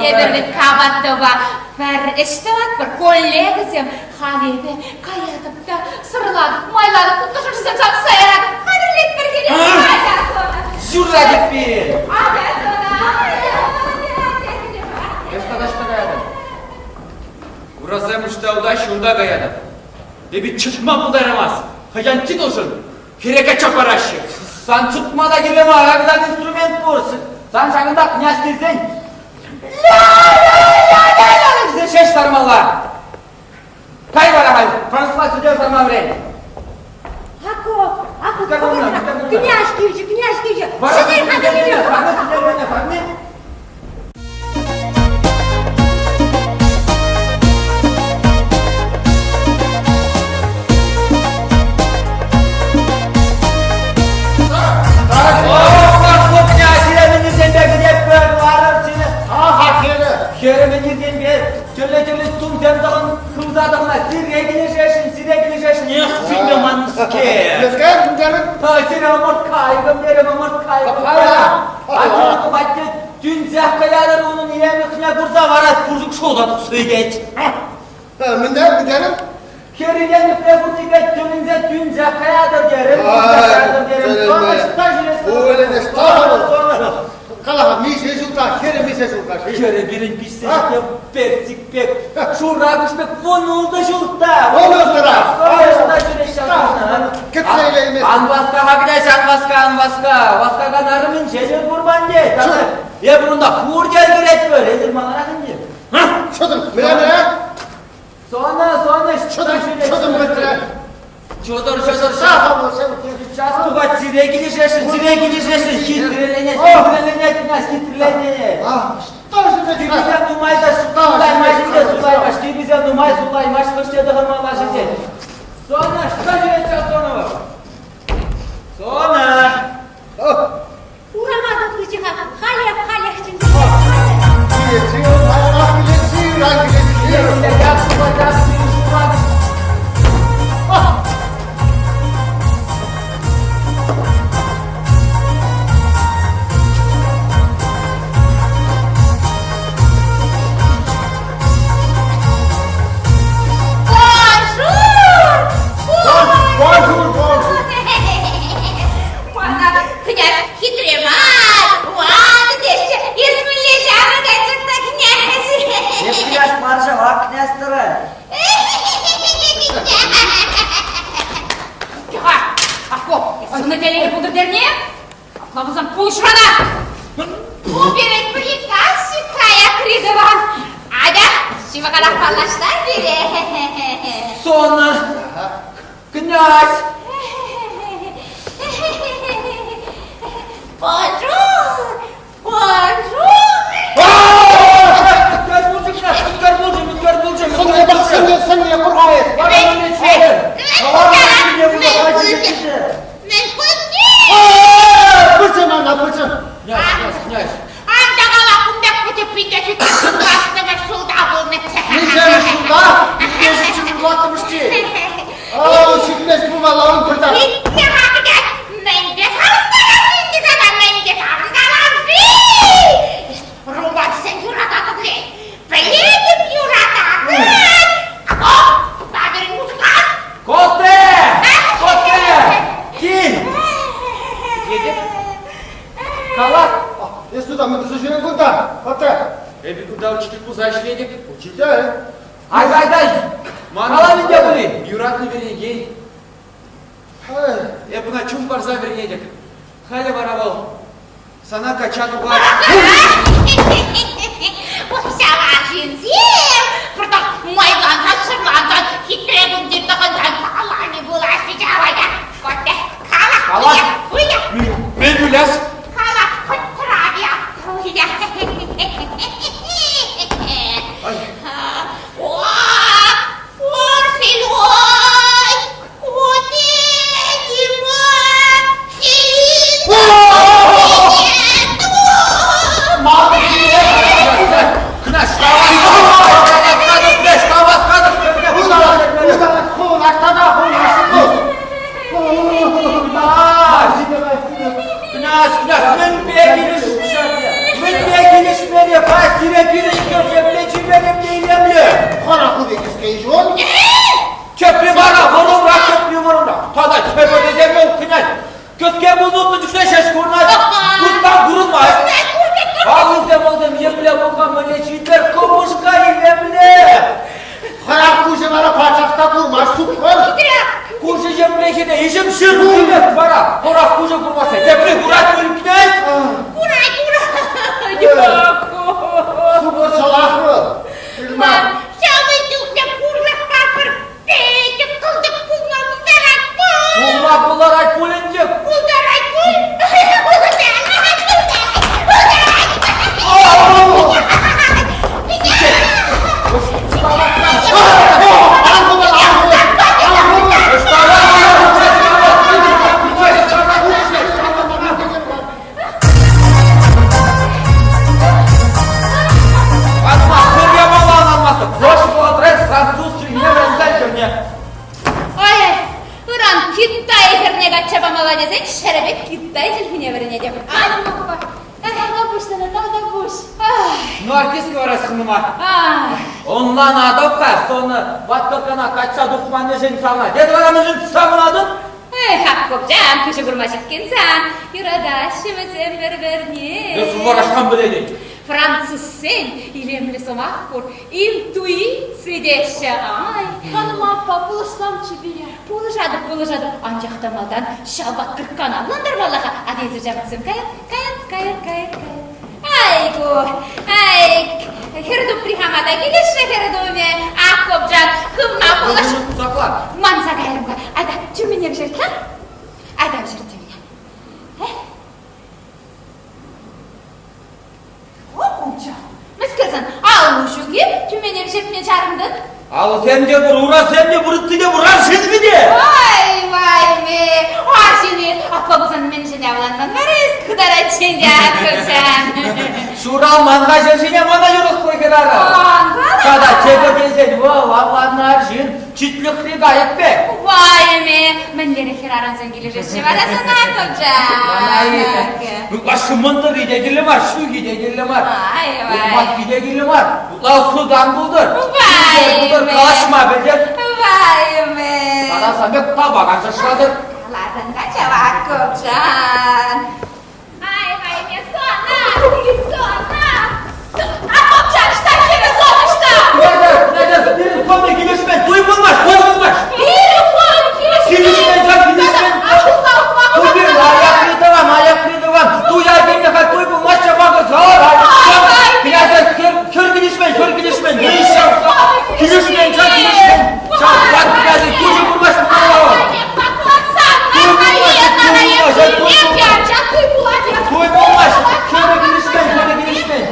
эпир вӗт Капатӑпа пӗр ӗҫ тӑватпӑр, коллегӑсем. Халь эпӗ каятӑп та сӑрлатӑп, майлатӑп, тутлӑ шӑршӑсем сапса яратӑп, хатӗрлетпӗр хӗре. Атя, Сона. Ҫурла теперь. Атя, Сона, атя, атя, атя. Эс тата ӑҫта каятӑн? Урасем ӑҫта утаҫҫӗ, унта каятӑп. Эпӗ чӑтма пултараймас. Хӑҫан титулшӑн хӗре качча параҫҫӗ. Сан чӑтма та кирлӗ мар, ак сан инструмент пур. Сан ҫакӑнта князь килсен ля-ля-ля-ля-ля тесе ҫеҫ лармалла. Кай вара халь, Франсуа сӗтел сарма вӗрен. Ако, ако, князь килчӗ, князь килчӗ. Сӗтел хатӗрлеме. Тӗрлӗ-тӗрлӗ тумсем тӑхӑн, хывса тӑхӑна сире килӗшесшӗн, сире килӗшесшӗн. Эх, сире манскер. Мӗскер, мӗнтерӗн? Сире ӑмӑрт кайӑкӑм терӗм, ӑмӑрт кайӑкӑм. Ача патне тӳнсех каятӑр унӑн илемлӗхне курса вара пушӑк шулта тухса ӳкет. Мӗнде, мӗнтерӗн? Хӗр илемлӗхне курнипе тӗлӗнсе тӳнсех каятӑр терӗм, каятӑр терӗм. Ӑҫта ҫӳрес? Кала-ха, миҫе ҫулта, хӗрӗ миҫе ҫулта? Хӗрӗ пирӗн пиҫсе ҫитнӗ персик пек, шуракӑш пек вунултӑ ҫулта. Вунултӑра! Ӑҫта ҫӳрес ҫав Кӗтсе илеймест. Ан васка-ха, князь, ан васка, ан васка. Васкакан арӑмӗнче те курман тет. Эпир унта пурте ӗлкӗретпӗр, эсир маларах ӗнтӗ. Чӑтӑм, мӗне, мӗне? Сона, Сона, Чӑтӑм, чӑтӑм пӗтрӗ. Чӑтӑр, чӑтӑр, час тухать, сире килӗшесшӗн, сире килӗшесшӗн, хитреленет, хитреленет, князь, хитреленет. Кӗписем нумай та сулаймасть, те сулаймасть, кӗписем нумай сулаймасть, хӑшне тӑхӑнмалла ҫитет. Сона, что делать сейчас, Сонова? Сона! Урама тухнӑччӗ-ха, халех, халех чӗнсе. Bonjour! Bonjour! Мана князь хитре мар, ватӑ теҫҫӗ, эс мӗнле ҫаврӑнать та князь. Эп князь мар ҫав, ак князь тӑрать. Тихо! Ахко, эс суннӑ телейлӗ пултӑр терне? Апла пулсан пулӑш мана! Ку пирӗн приказчик аякри тӑван. Атя, ҫывӑхарах паллаштар пире. Сона, князь! Bonjour! Bonjour! Мускар пулчӗ, князь, мускар пулчӗ, мускар пулчӗ. Сӑнне, сӑнне курма эс. Мӗн пулчӗ? Пычӗ мана, пычӗ. Князь, князь, князь. Ан та кала, кун пек пӗчӗк пите ҫутта ҫулта пулнӑччӗ. Миҫемӗш ҫулта? Миҫемӗш ҫултаттӑмӑш-ши? Ҫитмест пулмалла ун пӗртак. Итле-ха, князь, мӗнпе савӑнтарас-ши сана, мӗнпе савӑнтарас-ши? Рубашсен юрататӑп лет. Пӗлетӗп юрататӑп. Ако, патӑрин музыкант. Коте! Коте! Кил! Едет? Кала! Эс туда мӗн туса ҫӳрен кунта? Коте! Эпӗ кунта учитель пулса ӗҫлетӗп. Учитель? Ай, ай, ай! Кала мӗн те пулин! Юратнӑ вӗренекен. Эп ӑна чун парса вӗренетӗп. Халӗ вара вӑл Сана качча тухать. Ҫав арҫынсем пӑртак майлансан, сӑрлансан, хитре тумтир тӑхӑнсан паллани пулаҫҫӗ ҫав ача. Коте, кала, Кала. выля, Мӗн выляс? кала, хоть травя, выля. О, Орфилой, Князь, князь, мӗнпе килӗш, мӗнпе килӗшмелле, сире пирӗн хӗр епле чипер, епле илемлӗ. Хӑрах ху пек ҫул. Тепри вара вӑрӑмрах, тепри вӑрӑмрах. Тата тепӗр тесен вӑл князь кӗске пулнӑ чухне ҫеҫ курӑнать, куҫпа курӑнмасть. Аллисем вӗсем епле пӑхма мӗнле чипер кӑпӑшка илемлӗ. Хӑрах куҫӗ вара пачах та курмасть суккӑр. Куҫӗ епле хӗне, иҫӗм ҫырнӑ пек вара. Хӑрах куҫӗ курмасть, тепри курать пуль князь. Курать, курать. Суккӑр чӑлах вӑл. Ҫавӑн чухлӗ пурлӑхпа пӗр пӗчӗк кӑлтӑк пулма пултарать пуль. Пулма пултарать пуль ӗнтӗ. Пултарать пуль. Пултарать, пултарать, Ой, ыран Китай хӗрне качча памалла тесен ҫӗрӗпе Китай чӗлхине вӗренетӗп. Анна, тавтапуҫ сана, тавтапуҫ. Ну, артистка вара сынӑма. Ӑнланатӑп-ха, сонӑ ваткӑкана качча тухманнишӗн сана. Эсӗ вара мӗншӗн савӑнатӑн? Эх, Аккопчан, куҫӗ курма ҫиткен-сан, юратаҫҫӗ вӗсем пӗр-пӗрне. Эс вара пӗлетӗн. Французсен илемлӗ сӑмах пур, интуици теҫҫӗ. Ай. Ханӑма аппа, пулӑшсамччӗ пире. Пулӑшатӑп, пулӑшатӑп, анчах та малтан ҫав ваткӑрккана ӑнлантармалла-ха. Атя эсир ҫамрӑксем, кайӑр, кайӑр, кайӑр, кайӑр, кайӑр. Айку, ай. Хӗр тупри хама та килӗшрӗ хӗр тумӗ. Ак, Кобджан, хывма пулӑш. Сакла. Манса кайрӑм-ха. Айта, тӳмене вӗҫерт-ха. Айта вӗҫерт тӳмене. О, Кобджан, мӗскер сан аллу ҫук-и? Тӳмене вӗҫертме чарӑнтӑн. Алӑсем те пур, урасем те пур, ытти те пур, арҫын те! Ой, вай-ме, арҫын эс, апла пулсан мӗншӗн авланман вара эс кӑтараччен те Акӑлчан? Ҫуралман-ха ҫӗр ҫине мана юрӑхлӑ хӗрарӑм. Ан кала! Тата тепӗр тесен вӑл авланнӑ арҫын читлӗхри кайӑк пек. Вай-ме, мӗнлерех хӗрарӑмсем килӗшеҫҫӗ вара сана, Акӑлчан? Ытлашши мӑнтӑрри те кирлӗ мар, ҫӳхи те кирлӗ мар. Ай, вай. Ухмаххи те кирлӗ мар. Ытла ӑслӑ пултӑр. Вай, Пултӑр, калаҫма пӗлтӗр. Вай, ме. Тата сан пек табак ан шӑршлатӑр. Калатӑн качава, Кобжан. Ай, вай, ме, сона, сона. А Кобжан, ӑҫта хӗрӗ сон ӑҫта? Князь, князь, пирӗн сонна килӗшмен, туй пулмасть, туй пулмасть. Пирӗн сон килӗшмен. Килӗшмен, килӗшмен. Тупир, аякри тӑван, аякри тӑван. Туя килнӗ-ха, туй пулмасть, макӑрса. Князь, хӗр килӗшмен, хӗр килӗшмен. Килӗшмен, килӗшмен. Ҫав князӗн куҫӗ курмасть, Туй пулмасть, хӗрӗ килӗшмен, хӗрӗ килӗшмен.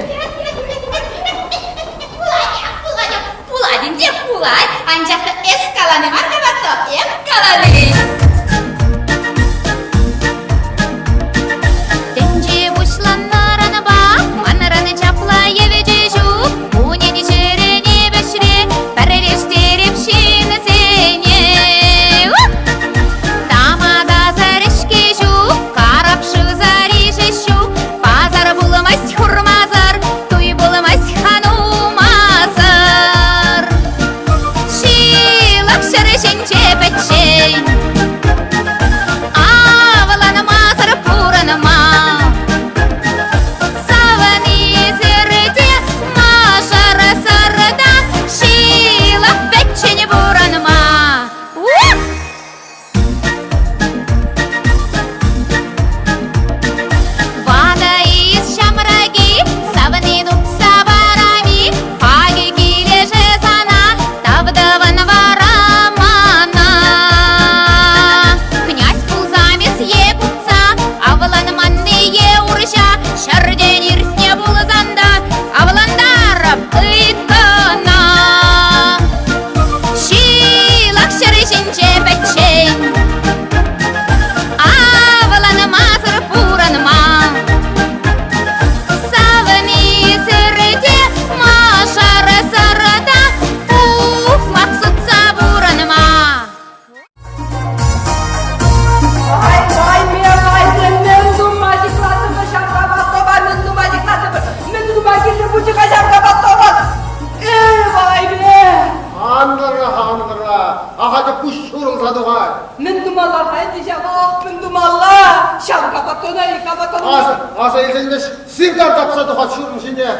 Пулать ӗнтӗ, пулать, анчах та эс калани мар каватто, эп калани. Тӗнче пуҫланнӑранпа манран чапла евӗчӗ ҫук, кунӗн ҫӗрӗне вӗҫре пӗрлештереп ҫынсене. Тамадасӑр ӗҫке ҫук, карап шывсӑр ишес ҫук, пасар пулмасть хурмасӑр, туй пулмасть ханумасӑр. Ҫылӑх ҫӗр ҫинче пӗччен, авланмасӑр пурӑнма. Савӑнисӗр те мӑшӑрсӑр та ҫылӑх пӗччен пурӑнма. Ух! Ватӑ-и ҫамрӑк-и, савни тупса парам-и, хакӗ килӗшӗ сана, тав тӑвӑн вара мана. Князь пулсам эс е купца, авланманни е урҫа, ҫӗртен иртнӗ пулсан та авлантарӑп ыйткӑна. Ҫылӑх ҫӗр ҫинче пӗччен Авланмасӑр пурӑнма Савнисӗр те мӑшӑрсӑр та Ухмах сутса пурӑнма Ай, ай, ай, мӗн тума ҫыхлатӑпӑр ҫавра ваттова, мӗн тума ҫыхлатӑпӑр, мӗн тума кирлӗ пулчӗ-ха ҫавра ваттова? Эй, вайме! Антӑр-ха, антӑр-ха, ахаль пуҫ ҫурӑлса тухать. Мӗн тумалла-ха ӗнтӗ ҫавах, мӗн тумалла? Ҫав капатона-и, капатона? Аса, аса илсен вӗҫ сивтар тапса тухать ҫурӑм ҫине.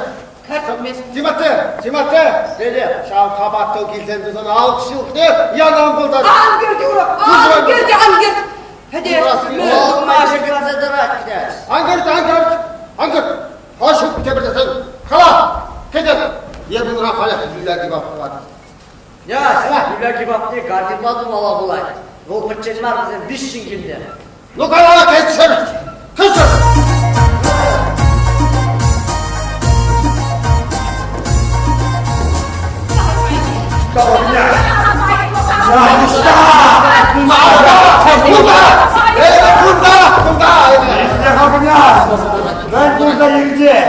Кӗртмест. Тимоте, Тимоте, тете, ҫав капаттӑл килсен тусан алӑк ҫывӑхне янам пултар. Ан кӗрт, урӑх, ан кӗрт, ан кӗрт. Пӗтер, мӗн тума тӑрать, князь. Ан кӗрт, ан кӗрт, ан кӗрт. Хашук тепӗр тесен, кала, кӗтӗр. Е унра халех юля кебаб тӑвать. Князь, юля кебабне гардинпа тумалла пулать. Вӑл пӗччен мар, вӗсем виҫҫӗн килнӗ. Ну, кала, кӗтсӗр, кӗтсӗр. Что у меня? Я ӑҫта? Кунта! Эпӗ кунта, кунта! Мӗн пулса иртет?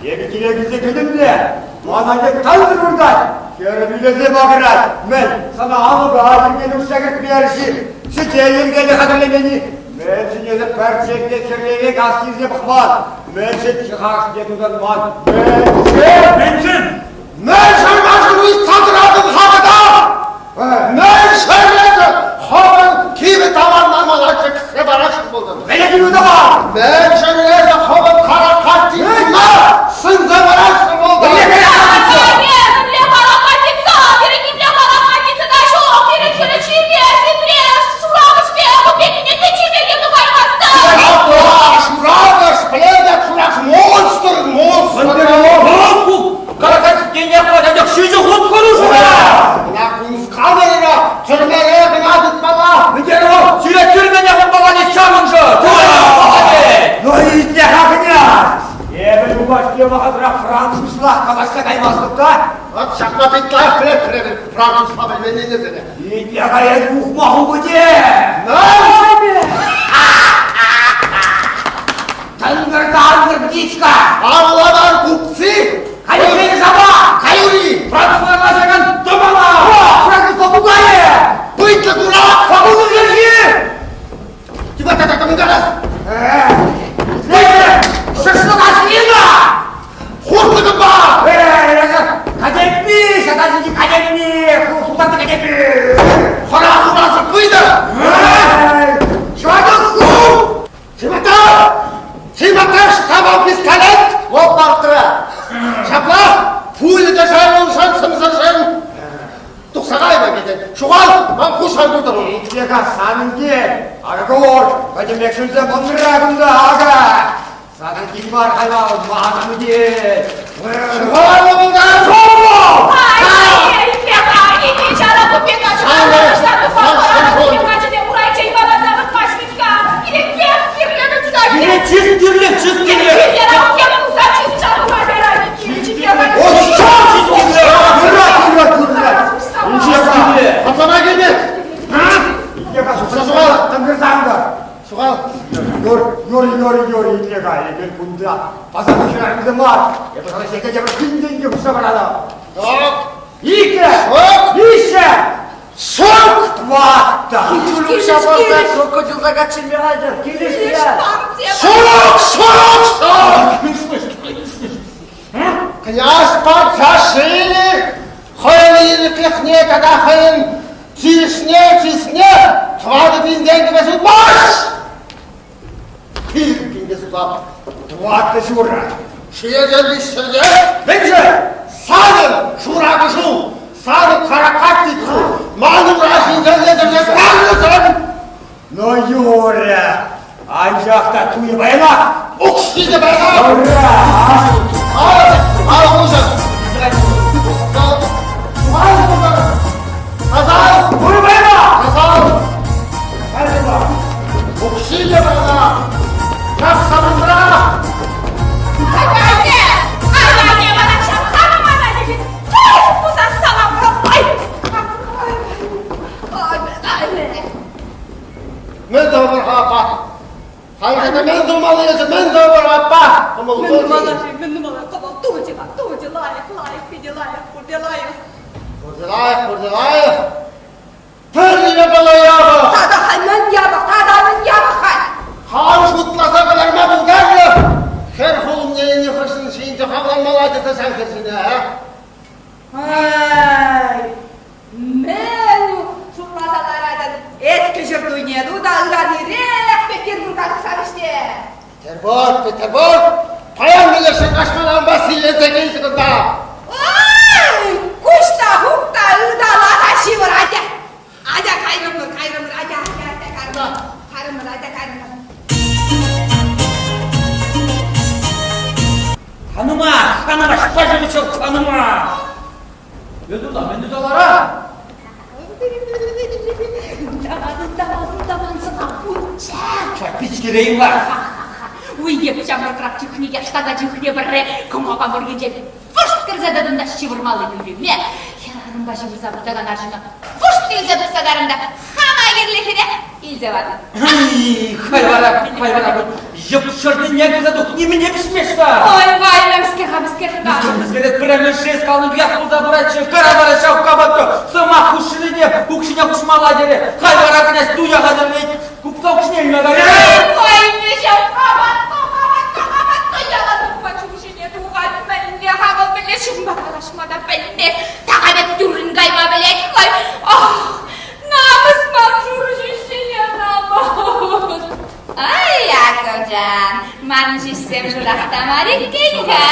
Эпӗ киле килсе кӗтӗм те, ман анне кансӗр выртать. Хӗрӗм ӳлесе макӑрать. Мӗн, сана алӑка йӗркеллӗ уҫса кӗртмерӗ-ши? Сӗтел йӗркеллӗ хатӗрлемен-и? Мӗншӗн эсӗ пӗр черкке хӗрлеме кас килсе пӑхман? Мӗншӗн чӑхашне тутанман? Мӗншӗн? Мӗншӗн? Мӗншӗн маншӑн ыйтса тӑратӑн хавата? Мӗншӗн эсӗ хӑвӑн кивӗ таварна мана чиксе парасшӑн пултӑн? Мӗне килӳ тавар? Мӗншӗн эсӗ хӑвӑн каракатицӑна сынса парасшӑн пултӑн? Мӗнле каракатица? Пирӗн нимле каракатица та ҫук. Пирӗн хӗрӗ чипер, хитре, шуравӑшпе, пеккине те чипере тухаймастӑн. Апла, шуравӑш, пӗлетӗп, шураш монстр, монстр! Ку каракатица. Ҫак кунскалӑра тӗрмере кӑна тытмалла. Мӗнтеру, сире тӗрмене хупмалла ҫавӑншӑн! Ну, итле-ха, князь! Эпӗ юлашки вӑхӑтра французла калаҫса каймастӑп та. Вот ҫакна пит лайӑх пӗлетпӗр эпир французла пӗлменнисене. Итле-ха эс ухмах упӑте! Тӑнкӑр-танкӑр птичка! Авланар купцы! Кайӑксен шапа! Каюри! Французла калаҫакан тӑмала! Француз попугайӗ! Пыйтӑ дурак! Папугӑн ҫерҫи! Типа тата кӑмӑнтарас! Шӑшлӑк аслина! Хурлӑ кӑмпа! Катемпи! Ҫата ҫинчи катемпи! Султанти катемпи! Хӑрах урасӑр пыйтӑ! Ҫакӑ ху! Сывата! Сывата штаба пистолет! Вӑл паркра. Ҫапла, пуля та шан, сӑмсӑршӑн. Тухса кайма тетӗн. Ҫухал, ман куҫ ан куртӑр. Итле-ха, санӑн кил. Акӑ кур, пӗтӗмпех сӳнсе мӑнра кунта, акӑ. Санӑн кил мар хайлав, манӑн кил. Ҫухалнӑ пултар! Ай, итле-ха, итле, чара купека, чара ӑҫта тухма Каччӑсем урайчен каласа выртмасть-ха. Ирӗкпех кирлӗ вӗт-ха. Пире чыс кирлӗ, чыс кирлӗ! Патлама килнӗ! Итле-ха, Ҫухал! тӑнкӑр-танкӑр. Ҫухал! Юр, юр, юр, юр, итле-ха, эпир кунта пасар хӗрарӑмсем мар. Эпӗ сана сехете пӗр пин тенкӗ хушса паратӑп. Так! Иккӗ! Шӑп! Виҫҫӗ! Шӑп! Тӑваттӑ! Укҫа парса крокодилта каччине хатӗр. Килӗшнӗ. Шӑп! Шӑп! Шӑп! Князь патша шыли хӑйӗн ирӗклӗхне тата хӑйӗн тивӗҫне, чысне 4000 тенкӗпе сутмасть! Пилӗк сутап. Тӑваттӑ ҫурра. Ҫиетӗн виҫҫӗне. Мӗншӗн? Санӑн шура кӑшу, санӑн каракат тытсу, ман ура ҫинчен летӗрсе панӑ Ну, юрӗ. Анчах та туйӗ паянах. Укҫи те паянах. Ура! Ал, ал уҫӑ. Тасал! Туйӗ паянах! Тасал! Кайрӑмӑр. Укҫи те пана! Ҫак самантра! Анне! Анне мана ҫапхана мана тесен тух пусас сана ай! Мӗн тӑвӑр-ха, аппа? Халӗ мӗн тумалли эсӗ, мӗн тӑвӑр, аппа? Кӑмӑл Мӗн тумалла-ши, мӗн тумалла? Кӑмӑл тучӗ-ха, тучӗ, лайӑх, лайӑх, питӗ лайӑх, пурте лайӑх. Пурте лайӑх, пурте лайӑх. Пӗрре пала япӑх! Тата халь мӗн япӑх, тата мӗн япӑх халь? Хам шутласа кӑларма пултарнӑ хӗр хулне илнӗ хыҫҫӑн ҫийӗнче хавланмалла тесе сан хӗрсене, а? Ай, мӗн шутласа ларатӑн? Эс кӗҫӗр туйне ту та ыран ирех Петербурга тухса вӗҫтер. Петербург, Петербург! Паян милӗшӗн каҫмаланпа силленсе килчӗ кунта. Ай, куҫ та хуп та ытала та ҫывӑр, атя. Атя кайрӑмӑр, кайрӑмӑр, атя, атя, атя, кайрӑмӑр. Кайрӑмӑр, атя, кайрӑмӑр. Ханӑма, ханӑма, шпажевичев ханӑма! Мӗн туса, мӗн туса лара? Таван, таван, сана пулчӗ. Пичкерейм лар. Уйӑх ҫамрӑкрах чухне яштака чухне пӗрре кӑмака мӑрйинчен вӑшт кӗрсе тӑтӑм та ҫывӑрмалли пӳлӗме хӗрарӑмпа ҫывӑрса выртакан арҫынна вӑшт илсе тухса карӑм та хама кирлӗ хӗре илсе патӑм. Хай вара, хай вара, йӑпшӑртине кӗрсе тух, нимӗне пӗҫмест-ха. Ой, вай, мӗскер-ха, мӗскер-ха. Мӗскер пӗрремӗш шес калнӑ пекех пулса пыратчӗ, кара вара ҫав кабакка сӑмах хушшине укҫине хушмалла терӗ. Хай вара князь туя хатӗрлет, купца укҫине илме кайрӗ. Ой, ҫав кабакка, кабакка, кабакка яла тухма чуҫине тухать мӗнле-ха вӑл мӗнле ҫынпа калаҫма та пӗлмест, така пек тӳррӗн кайма пӗлет хӑй. Ах, Намӑс мар шурӑ ҫӳҫҫине намӑс. Ай, Яковджан, манӑн ҫӳҫсем шурах та мар иккен-ха.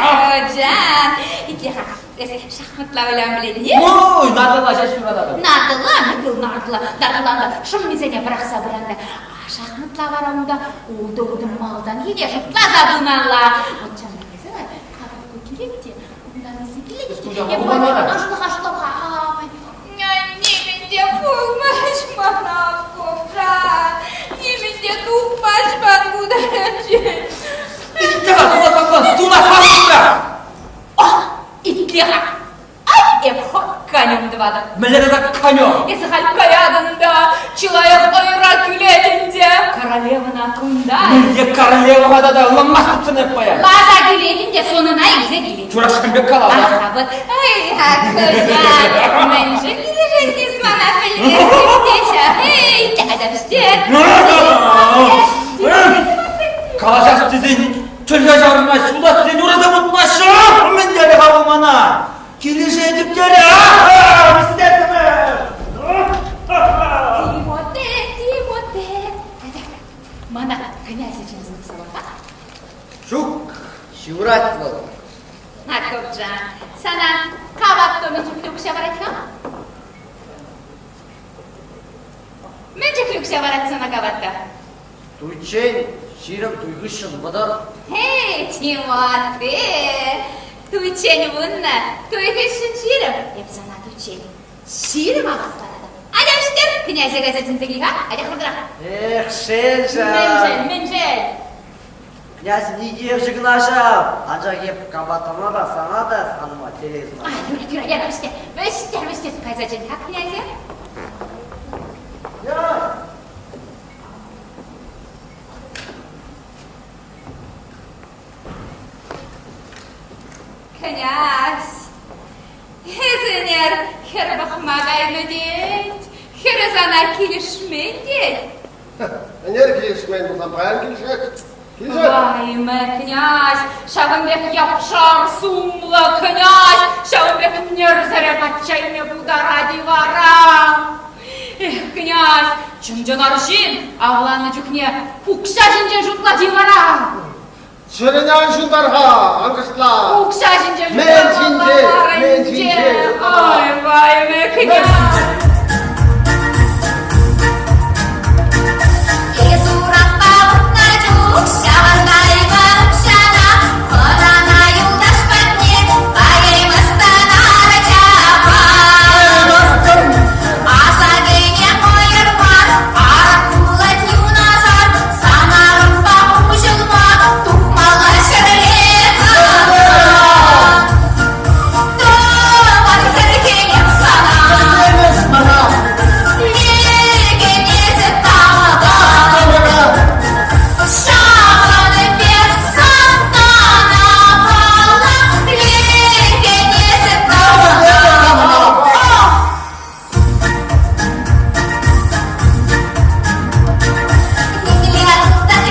Яковджан, итле-ха, эсӗ шахматла выляма пӗлетӗн-и? Ой, нардӑла ҫеҫ юрататӑп. Нардӑла, Микул, нардӑла, нардӑлан та шӑммисене пӑрахса пыран та. А шахматла вара унта ултӑ утӑм малтанхине шутласа пымалла. Вот чӑннипе капӑр килет те, унтан илсе килет те. Эп ашулӑха шутлап-ха, ай. Тупмасть мана кобра. Нимӗн те тупмасть ман ку таранччен. Итле-ха, суна суна суна Ох, итле-ха. Ай, эп конем тӑватӑп. Мӗнле тата конем? Эсӗ халь каятӑн та, чылаях ӑйӑра кӳлетӗн те. Королевӑна кунта. Мӗнле королева тата ӑнланмастӑп сана эп паян. Лаша кӳлетӗн те сонӑна илсе килет. Чурашкӑн пек каласа. Аха, вот. Ай, акӑ мӗншӗн килӗшетес мана пӗлместӗп те ҫав. Эй, атя вӗҫтер. Калаҫас тесен чӗлхе ҫаврӑнмасть, ҫултас тесен ураса путмаҫҫӗ. Мӗн терӗ-ха вӑл мана? Килӗшетӗп терӗ. Вӗҫтертӗмӗр. Тимоте, Тимоте. Атя, мана князь чӗнсе тухса Ҫук, ҫывӑрать вӑл. Акӑлчан, сана кавак тумӗ чухлӗ укҫа парать-ха? Мӗн чухлӗ укҫа парать сана каватта? Туйччен 20 туй хыҫҫӑн 30. Эй, Тимоте, туйччен вуннӑ, туй хыҫҫӑн 20. Эп сана туйччен 20 авас паратӑп. Атя вӗҫтер, князе кайса чӗнсе кил-ха, атя хӑвӑртрах. Эх, шел ҫав. Мӗншӗн, мӗншӗн? Князь икӗ кӑна ҫав. Анчах эп капатӑма та, сана та санма телей сунатӑп. Ай, юрать, юрать, яра вӗҫтер, вӗҫтер, вӗҫтер, кайса чӗн-ха князе. Князь! Князь, эсӗ ӗнер хӗр пӑхма кайнӑ тет, хӗрӗ сана килӗшмен тет. Ӗнер килӗшмен пулсан паян килӗшет. Килӗшет. Ваймэ, князь, ҫавӑн пек япшар сумлӑ князь, ҫавӑн пек нӗрсӗре качча илме пултарать-и вара? Эх, князь, чӑн-чӑн арҫын авланнӑ чухне укҫа ҫинчен шутлать-и вара? Чӗрене ан ҫунтар-ха, ан кӑштла. Укҫа ҫинчен Мӗн ҫинчен, мӗн ҫинчен шутламалла? Ой, ваймэ, князь! Эс урапа утнӑ чух ҫавӑртаймӑн укҫана, хӑнана юлташ патне каяймастӑн арчапа. Асатене мӑйӑрпа арӑм пулать юнашар, сан арӑмпа уҫӑлма тухмалла ҫӗрле кӑна. Тӑван хӗрхенем сана. Лекен тамӑка. Ҫавӑн пек сантана палла лекен эсӗ тамӑка. Нитле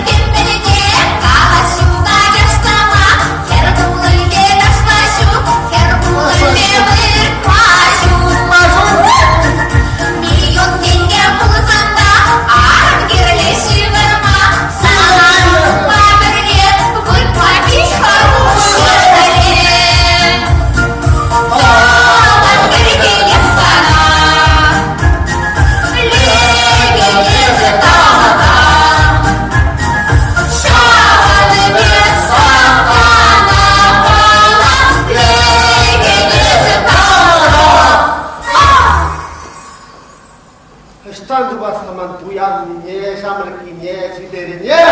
кӗмӗлте калаҫука яшлама, хӗр тулӑлле ташла ҫук, хӗр тулӑлле выртма ҫук. Миллион тенкӗ пулсан та арӑм кирлӗ ҫывӑрма, сана унпа пӗрле выртма пит хӑрушӑ пӗле. Тӑван кӗрекене сана лекен тамӑка. Ҫавӑн пек сапана пала лекен тамӑка. Ӑҫтан тупас-ха ман пуяннине, ҫамрӑккине, чиперине?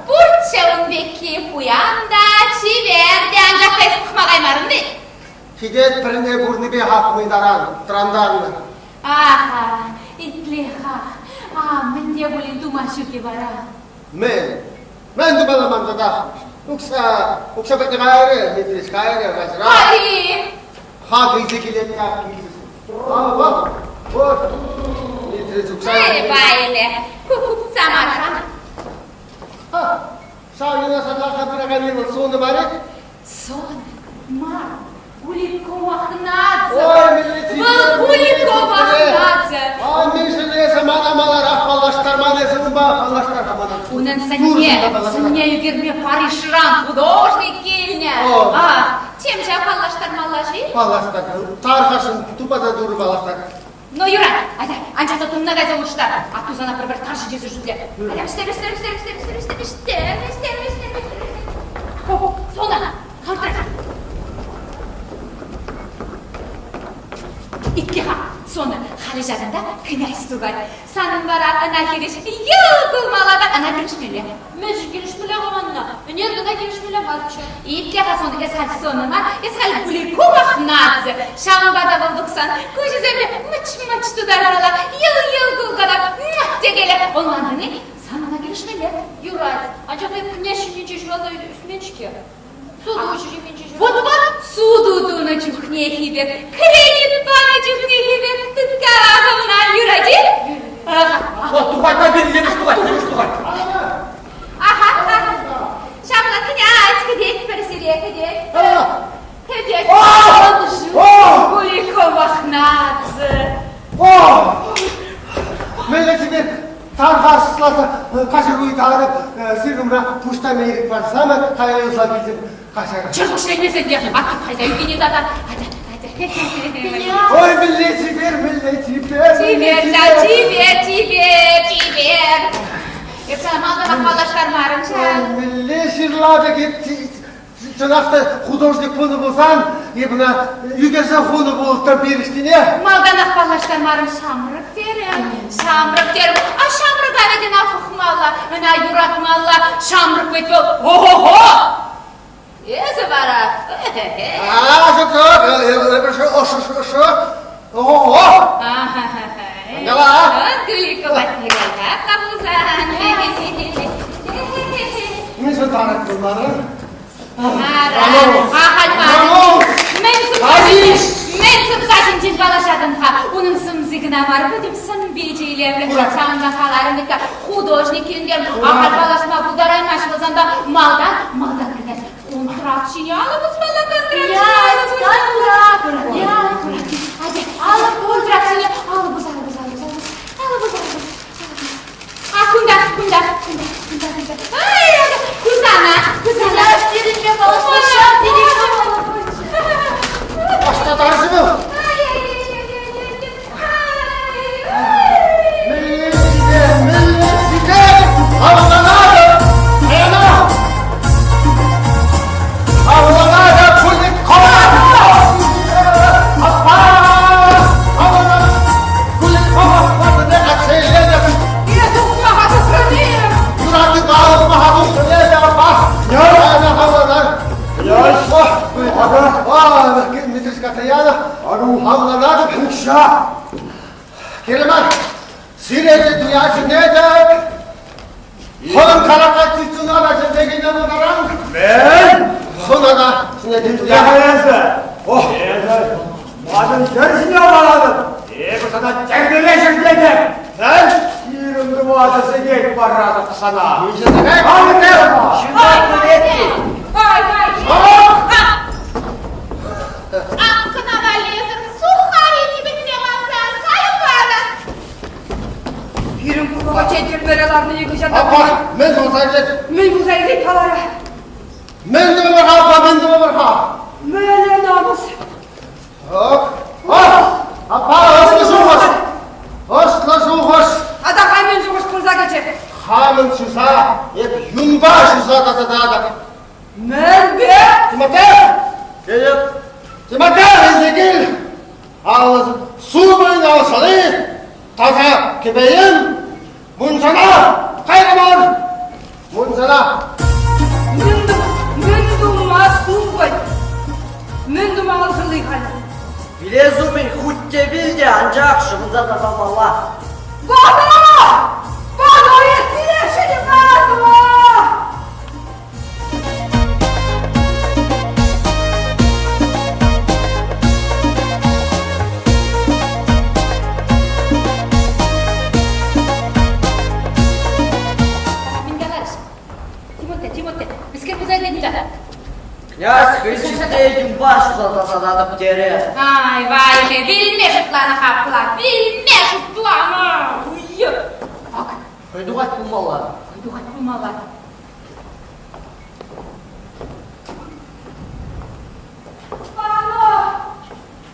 Пурччӗ ун пекки пуян та, чипер те, анчах та эс пӑхма каймарӑн вӗт. Ҫитет пӗрне курнипе хакмӑй таран тӑрантарнӑ. Аха, итле-ха, а мӗн те пулин тума ҫук-и вара? Мӗн? Мӗн тумалла ман тата? Укҫа, укҫа патне кайрӗ, Дмитрич, кайрӗ, каҫра. Кайри! Хак илсе килет как Вот, вот, Дмитрич, укҫа. Эй, байле, ку купца мар-ха. Ҫав юнашар ларса пыраканни вӑл сонӑ мар-и? Сон мар, Кулико Мохнадзе. Вӑл Кулико Мохнадзе. Ай, мӗншӗн эсӗ мана маларах паллаштарман, эсӗ унпа паллаштар-ха мана. Унӑн сӑнне, сӑнне ӳкерме Парижран художник килнӗ. А, чем ҫав паллаштармалла-ши? Паллаштар. Тархасшӑн тупа та турӑ паллаштар. Ну, юрать, атя, анчах та тумна кайса улӑштар. Атту сана пӗр-пӗр тарҫӑ тесе шутлӗ. Атя, вӗҫтер, вӗҫтер, вӗҫтер, вӗҫтер, вӗҫтер, вӗҫтер, вӗҫтер, вӗҫтер, вӗҫтер, вӗҫтер. Сона, хӑвӑртрах. Итле-ха, Сона, халӗ ҫакӑнта Князь тухать. Санӑн вара ӑна хирӗҫ йӑл кулмалла та ӑна килӗшмелле. Мӗншӗн килӗшмелле-ха манна? Ӗнер кӑна килӗшмелле марччӗ. Итле-ха сон, эс халь сонӑна, эс халь Куликова наци. Ҫавӑнпа та вӑл тухсан куҫӗсемпе мӑч-мӑч тутаркала, йӑл-йӑл кулкала, текеле. Ӑнлантӑн-и? Сан ӑна килӗшмелле. Юрать. Анчах эп князь ҫумӗнче ҫуралса ӳсмен-ҫке. Сутуҫӑ ҫумӗнче ҫуралнӑ. Вот-вот суту тунӑ чухнехи пек, кредит панӑ чухнехи пек тыткала хӑвна юрать-и? Вот, тухать, пирӗн лемӗш тухать, лемӗш тухать. Аха, аха. Ҫапла князь кӗтетпӗр сире, кӗтетпӗр. Кӗтетпӗр. Куликовах наци. Мӗнле сире тархасласа каҫару ыйтатӑп, сирӗн умра пуҫтарма ирӗк парсан кая юлса килтӗм каҫарӑр. Чӗркуҫленмесен те атту кайса ӳкене тата. Атя, атя. Ой, мӗнле чипер, мӗнле чипер. Чипер, да, чипер, чипер, чипер. Эп сана малтанах паллаштармарӑм ҫав. Мӗнле ҫырла пек Чӑнах та художник пулнӑ пулсан, эп ӑна ӳкерсе хунӑ пулӑттӑм пирӗштине. Малтанах паллаштармарӑм ҫамрӑк терӗм, ҫамрӑк терӗм. А ҫамрӑка вӗт ӑна пӑхмалла, ӑна юратмалла. Ҫамрӑк вӗт вӑл ого-го! Эсӗ вара А, Ого-го! Ангела! Кулика патне кайса пулсан. Мӗншӗн тарӑх пулмарӑн? Ахаль мар. Мӗн мӗн сӑмса ҫинчен калаҫатӑн-ха? Унӑн сӑмси кӑна мар, пӗтӗм сӑн-пичӗ илемлӗ. Ҫавӑнпа каларӑм вӗт художник килнӗ. Ахаль калаҫма пултараймасть вӑл санпа. Малтан, малтан князь контракт ҫине алӑ пусмалла, контракт ҫине алӑ пусмалла. Алӑ контракт ҫине алӑ пус, алӑ пус, алӑ пус, алӑ пус, алӑ пус. А кунта, кунта, кунта, кунта, кунта. Ай, Хусана, Хусана. Сирӗнпе паллашма ҫав тери кӑмӑллӑ пулчӗ. Ӑҫта тарчӗ вӑл? Мӗнле сире, мӗнле сире авланатӑп, Лена! Авланатӑп, Куликова! Аппа! Авланатӑп, Куликова патне качча илетӗп! Эсӗ ухмаха тухрӑн-и? Юратупа ухмаха тухрӑн эсӗ, аппа! Лена авланар! Авланатӑп укҫа! Кирлӗ мар! Сире те туя чӗнетӗп! Хӑвӑн каракат тытсуна та чӗнсе килнӗ пултаран! Мӗн? Хӑнана чӗнетӗп туя! Эсӗ! Эсӗ манӑн хӗр ҫине авланатӑн! Эпӗ сана тӗрмере ҫӗклетӗп! Мӗн? 24 сехет паратӑп сана! Миҫе сехет? Ҫынна пӗлет-и? Ай, ай, Ак кӑна валли сухари типӗтме мансан кайӑпа Пирӗн куркапа тӗрмере ларнӑ нихӑҫан та Аппа, мӗн пулса иртет? Мӗн пулса иртет калара? Мӗн тӑвӑр-ха, аппа, мӗн тӑвӑр-ха? Мӗне намӑс? Ак, аппа, ӑслӑ шухӑш! Ӑслӑ шухӑш! Тата хай мӗн шухӑш пулса кӗчӗ? Хамӑн чыса эп юнпа ҫуса тасататӑп. Мӗнпе? Тимофей! Келеп. Тимофей, илсе кил! Алӑ супӑнь алшӑли, таса кӗпейӗм, мунчана кайрӑмӑр! Мунчана! Мӗн мӗн тума супӑнь? Мӗн тума алшӑли халь? Вилес умӗн хуть те вил те, анчах шӑвӑнса тасалмалла. Ватӑ! Ватӑ, эс вилесшӗн ватӑ! Мӗн каларӗҫ? Тимоте, Тимоте, мӗскер пулса иртет унта? Князь хӑй чысне юнпа ҫуса тасататӑп терӗ. Ай, вай, вилме шутланӑ хапла, вилме шутланӑ! Ак. Хӑй тухать пулмалла. Хӑй тухать пулмалла. Пано!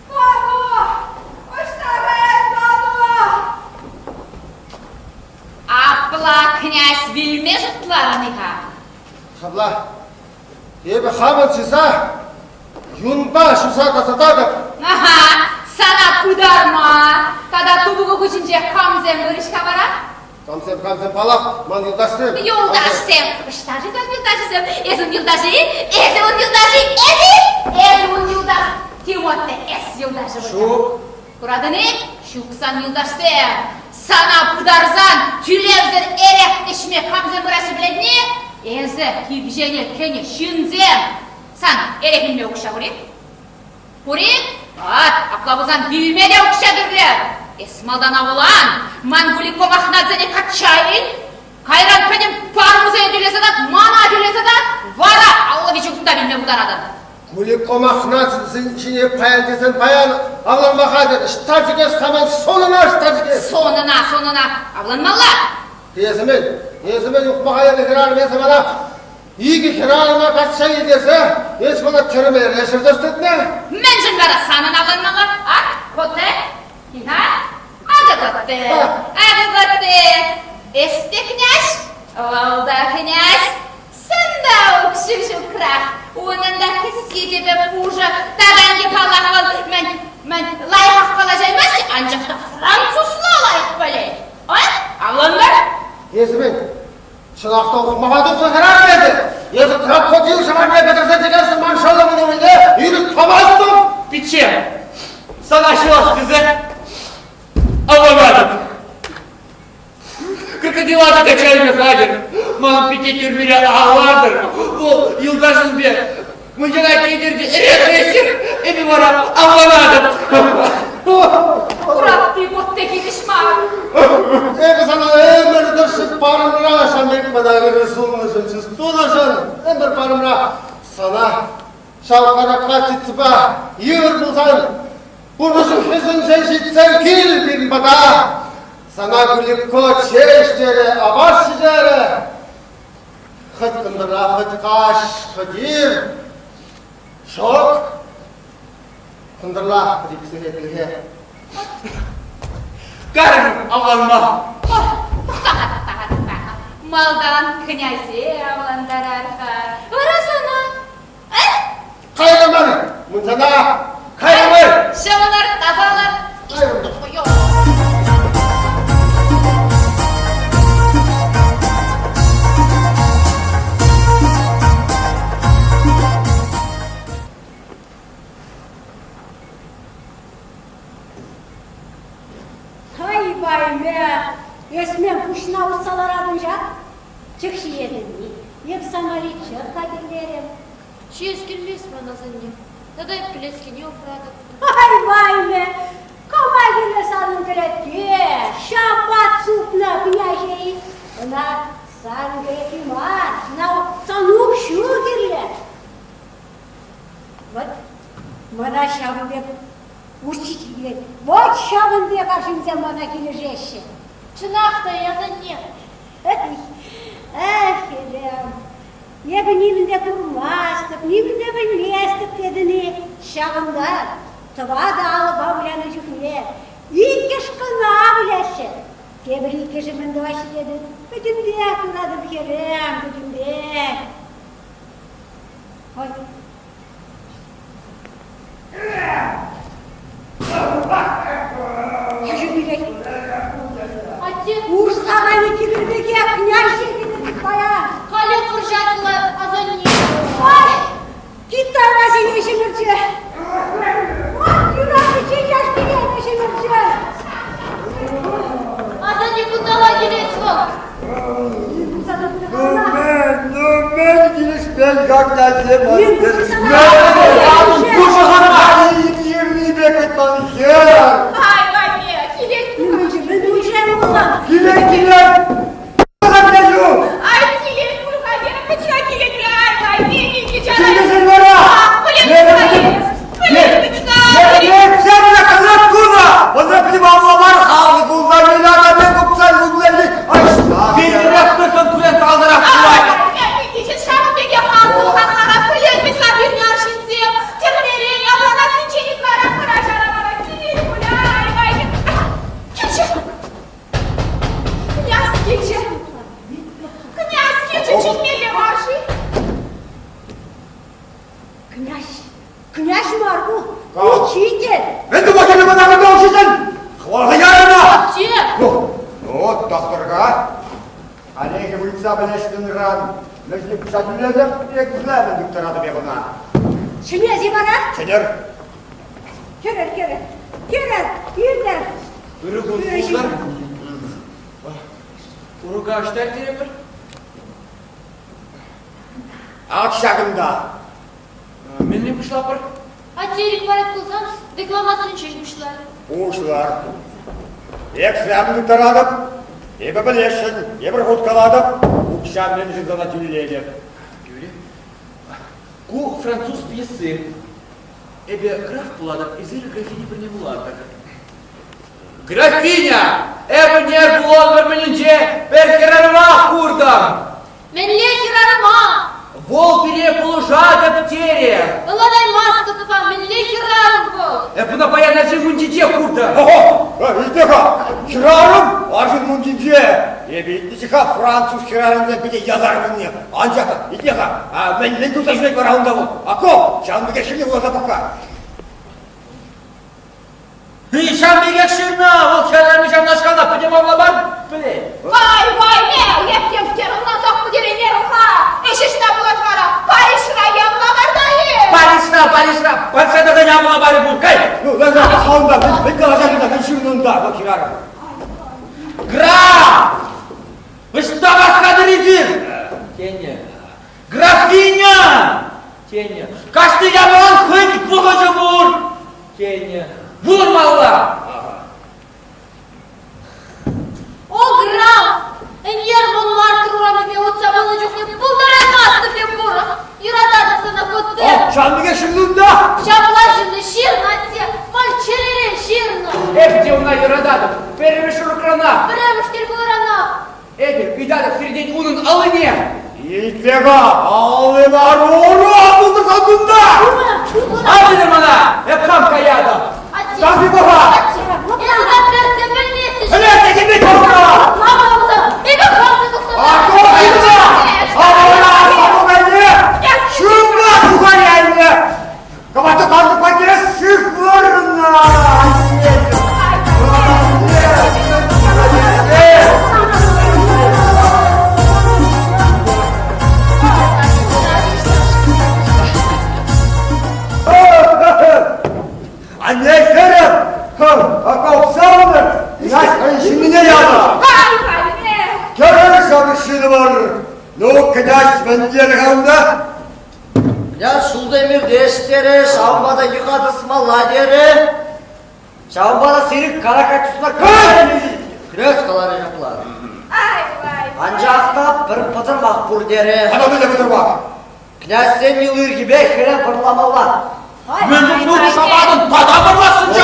Пано! Ӑҫта каять Пано? Апла князь вилме шутларӑн-и-ха? Ҫапла. Эпӗ хамӑн чыса юнпа ҫуса тасататӑп. Аха, Сана пытарма тата тупӑку хыҫӗнче камсем вырӑҫ-ха вара? Камсем, камсем, паллах, ман юлташсем. Юлташсем. Ӑҫта-ши сан юлташӗсем? Эс ун юлташӗ-и? Эсӗ ун юлташӗ-и? Эсӗ-и? Эсӗ ун юлташ. Тимотте, эс юлташӗ пуль. Ҫук. Куратӑн-и? Ҫук сан юлташсем. Сана пытарсан тӳлевсӗр эрех ӗҫме камсем пыраҫҫӗ пӗлетни? Эсӗ кивҫене кӗнӗ ҫынсем. Сан эрех илме укҫа пур-и? Пур-и? Ат, апла пулсан вилме те укҫа кирлӗ. Эс малтан авлан, ман Кулико махнатсене качча ил. Кайран пӗтӗм парӑмусене тӳлесе тат, мана тӳлесе тат, вара 50 виҫӗ та вилме пултаратӑн. Кулико махнатсен ҫине паян тесен паян авланма хатӗр. Ӑҫта чикес хаман сонӑна ӑҫта чикес? Сонӑна, сонӑна авланмалла. Эсӗ мӗн? Эсӗ мӗн ухмаха янӑ хӗрарӑм эсӗ мана Икӗ хӗрарӑма качча илтерсе эс мана тӗрмере ҫӗртес тетне? Мӗншӗн вара санӑн авланмалла? Ак, коте, ха? Акӑ коте, акӑ коте. Эс те князь, вӑл та князь. Сан та укҫу ҫукрах. Унӑн та кӗсье тӗпӗ пушӑ. Тата паллах вӑл мӗн, мӗн лайӑхах калаҫаймасть, анчах та французла лайӑх пӗлет. Ой, авланмар? Эсӗ мӗн, Чӑнах та ухмаха тухнӑ хӗрарӑм эсӗ! Эсӗ крокодил ҫӑварне пӗтӗрсе чикесшӗн ман шӑллӑмӑн умӗнче ирӗк памастӑп! Пичче, сана ҫӑлас тесе авланатӑп. Крокодила та качча илме хатӗр. Ман пичче тюрьмере авлантӑр. Вӑл юлташӗмпе мунчана кӗтӗр те эрех ӗҫтӗр. Эпӗ вара авланатӑп. Курапти пурте хирӗҫ мар. Эпӗ сана ӗмӗр тӑршшӗ парӑмра ҫамрӑк мана ырӑ суннӑшӑн, чыс тунӑшӑн ӗмӗр парӑмра сана ҫав каракатицӑпа йывӑр пулсан пурнӑҫӑн хӗсӗнсе ҫитсен кил пирӗн пата. Сана Кулико чей ӗҫтерӗ, апат ҫитерӗ. Хӑть кӑнтӑрла, хӑть каҫ, хӑть ир. Шок. Кӑнтӑрла пӗтӗм сехетлӗхе. Карӑм авланма. Тӑхта-ха, тӑхта-ха, тӑхта-ха. Малтан князе авлантарар-ха. Вара сана. Э? Кайрӑмӑр! Мунчана! Кайрӑмӑр! Ҫӑвӑнӑр, тасалӑр. Кайрӑмӑр! Хӑй пайне эсме пуҫна усса ларатӑн ҫак? Чӑх ҫиетӗн-и? Эп сана чӑх хатӗрлерӗм. Ҫиес килмест ман асанне. Тата эп кӗлеткене упратӑп. Ай, вайне! Кама кирлӗ санӑн кӗлетке? Ҫапат супнӑ княҫей. Ӑна сан кӗлетки мар, ӑна сан укҫу кирлӗ. Вӑт мана ҫавӑн пек учитель, вӑт ҫавӑн пек арҫынсем мана килӗшеҫҫӗ. Чӑнах та, асанне. Эх, хӗрӗм, эпӗ нимӗн те курмастӑп, нимӗн те пӗлместӗп тетӗн-и? Ҫавӑнта тӑватӑ алӑпа вылянӑ чухне иккӗш кӑна выляҫҫӗ. Тепӗр иккӗшӗ мӗн тӑваҫҫӗ тетӗн? Пӗтӗмпех куратӑп, хӗрӗм, пӗтӗмпех. Ой. Атте Урса кайнӑ тигр пекех князь ҫиркӗнӗ паян. Халӗ вӑрҫатлӑ асанне. Ой, китайра сине ҫӗмӗрчӗ. Ой, юратнӑ чей чашкине ҫӗмӗрчӗ. Асанне кунталла килет вӑл. Ну мӗн, ну мӗн килӗшмен картасем Йывни пек ман хӗр. Ай, вайне, килет. Килет, килет. Ай, килет, пуль-ха, пӗчка килет, ай, вайне, килте чарай. Килмесен вара. Пӗлет, пӗчка. Сәне канат куна! Онда пӗтӗм алла халӑх пулса миллиардсем купса юлнӑ ӑҫта? Вейлӗрехпе конкурент аллӑрах пулать. Ҫавӑн пекех аслӑ хастара пӗлет вӗт-ха пирӗн арҫынсем. Тӗрмерен авланассинчен ытларах хӑраҫара вара килет пуль, ай, ай. Килчӗ. Князь килчӗ. Князь килчӗ, чӗнмелле мар-ши? Князь, князь мар ку, учитель. Мӗн тума кирлӗ мана? пӗлесшӗн ыран. Мӗншӗн куҫа тӳлетӗп, пек мӗн тыттаратӑп эп ӑна. Чӗнес-и вара? Чӗнӗр. Кӗрӗр, кӗрӗр, кӗрӗр, килтӗр. Ырӑ кун пултӑр. Урока ӑҫта ирттеретпӗр? Ак ҫакӑнта. Мӗнле пуҫлатпӑр? Аттерик парать пулсан декламацинчен пуҫлар. Пуҫлар. Экзамен тыттаратӑп. Эпӗ пӗлесшӗн, тепӗр хут калатӑп, укҫа мӗншӗн сана тӳлетӗп. Юрий, ку француз пьесы. Эпӗ граф пулатӑп, эсир графиня пӗрне вулатӑр. Графиня! Эпӗ ӗнер Булон вӑрманӗнче пӗр хӗрарӑма куртӑм. Мӗнле хӗрарӑма? Вӑл пире пулӑшатӑп терӗ. Ӑнланаймастӑп-ха, мӗнле хӗрарӑм вӑл? Эп ӑна паян арҫын мунчинче куртӑм. Охо, итле-ха, хӗрарӑм арҫын мунчинче. Эпӗ итлечӗ-ха француз хӗрарӑмсем питӗ ятар пулнине. Анчах та, итле-ха, мӗн, мӗн туса ҫӳрет вара унта вӑл? Ако, ҫавӑн пекех ҫырни вуласа пӑх-ха. Ҫав пекех ҫырнӑ, вӑл хӗрарӑмӗ ҫавнашкална пӗтӗм авламан пӗлет. Вай, вай, ме, ептемскер, ӑнлансах пӗтереймерӗм-ха. Ӗҫ ӑҫта пулать вара? Парижра явла варта-и? Парижра, Парижра, патша тата явла барӗ пур, кай! Ну, да, да, унта, мӗн калаҫать унта, мӗн ҫырнӑ унта, вӑл хӗрарӑм? Граф! Ӑҫта васкатӑр эсир? Тенӗ. Графиня! Тенӗ. Кашни япалан хӑйӗн вӑхӑчӗ пур! Тенӗ. Вулӑрмалла! О, граф! Ӗнер Монмартр урамӗпе утса пынӑ чухне пултараймастӑп эп урӑх. Юрататӑп сана Коттер. О, ҫавӑн пекех ҫырнӑ Ҫапла ҫырнӑ, ҫырнӑ, атте. Ман чӗререн ҫырнӑ. Эпӗ те ӑна юрататӑп. Пӗрремӗш урокрана. Пӗрремӗш тӗл пулуранах. Эпӗ ыйтатӑп сиртен унӑн аллине. Итле-ха, алли мар, ура пултӑр сан кунта! Атьӑр мана, эп хам каятӑп. Таси пӑха! Эсӗ та пӗртте пӗлместӗн. Пӗлессе килмест пӑха! Мама пулсан, эпӗ хам та тухса А то килнӗ! Авара самукайне! Шывна сухаряйне! Кӑватӑ кантӑк патне сыхларнӑ! Анне хӗрӗм, Оксана, князь ҫыннине янӑ. Кӗрӗр ҫакӑ ҫынӑмӑр. Ну, князь мӗнле-ха унта? Князь Шултемирте ӗҫтерӗ, ҫавӑнпа та йӑха тӑсмалла терӗ. Ҫавӑнпа та сирӗн каракатюсна Князь каларӗ ҫапла. Анчах та пӗр пӑтӑрмах пур терӗ. Ана мӗнле пӑтӑрмах? Князьсен йӑли-йӗркипе хӗре вӑрламалла. Мӗн тунӑ шаманӑн тата вӑрлассинче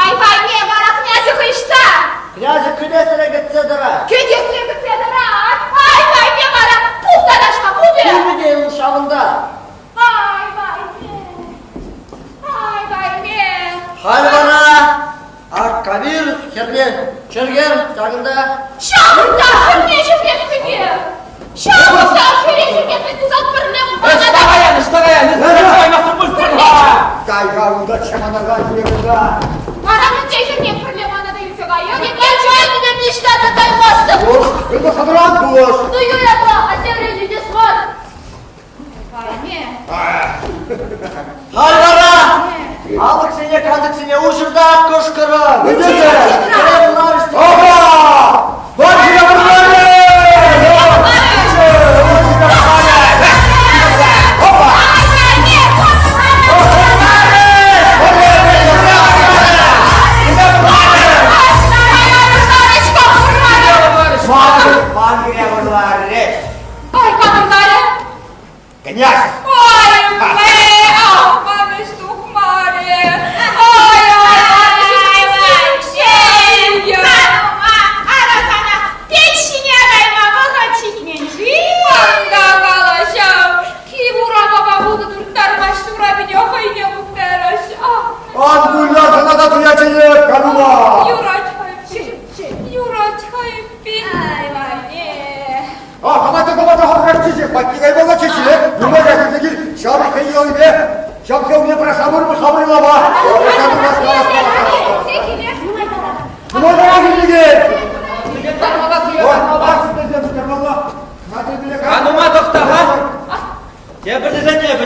Ай-вай, вара князӗ хӑйшта! Князӗ кӗтесре кӗтсе тӑрать. Кӗтесре кӗтсе тӑрать! Ай-вай, вара пуп таташма пупӗ! Пупӗ те ҫавӑнта. Ай-вай, ай-вай, Халь вара ак кавир хӗрне чӗркер ҫакӑнта. Ҫакӑнта хӗрне чӗркес пике! Ҫакӑнта хӗре чӗркес пек тусан пӗрле Ӑҫта каян, ӑҫта каян? Кай-ха унта чаманаран кунта. Вара мӗнче хӗрне пӗрле мана та илсе кайӑр. Эпӗ ниҫта та каймастӑп. Ытла санран пулӑш. Ну, юрапа, аттерен йӗтес мар. Халь вара алӑксене, кантӑксене уҫӑр та кӑшкӑрӑр. Ага! Варҫине вӑрларӗ! Ай, катӑртарӗ! Князь! Ой, ах, мамеш тухмарӗ! Ой, ой, ой, Ара сана печ ҫине кайма вӑхӑт ҫитмен-ши? Анда калаҫам, кив урапапа вутӑ турттармасть урапине хӑйне мухтарӗҫ. Ах, Ан кулля сана та туячӗ канума! Юрать-ха, юрать-ха эппин. Ай, вайне. А, кабата, кабата, хавраш чечек, патне каймалла чечек, нумай кайса кил, ҫаврӑк хӑй ҫавсем умне пыра самырмы хаврылама. Нумай килнекен!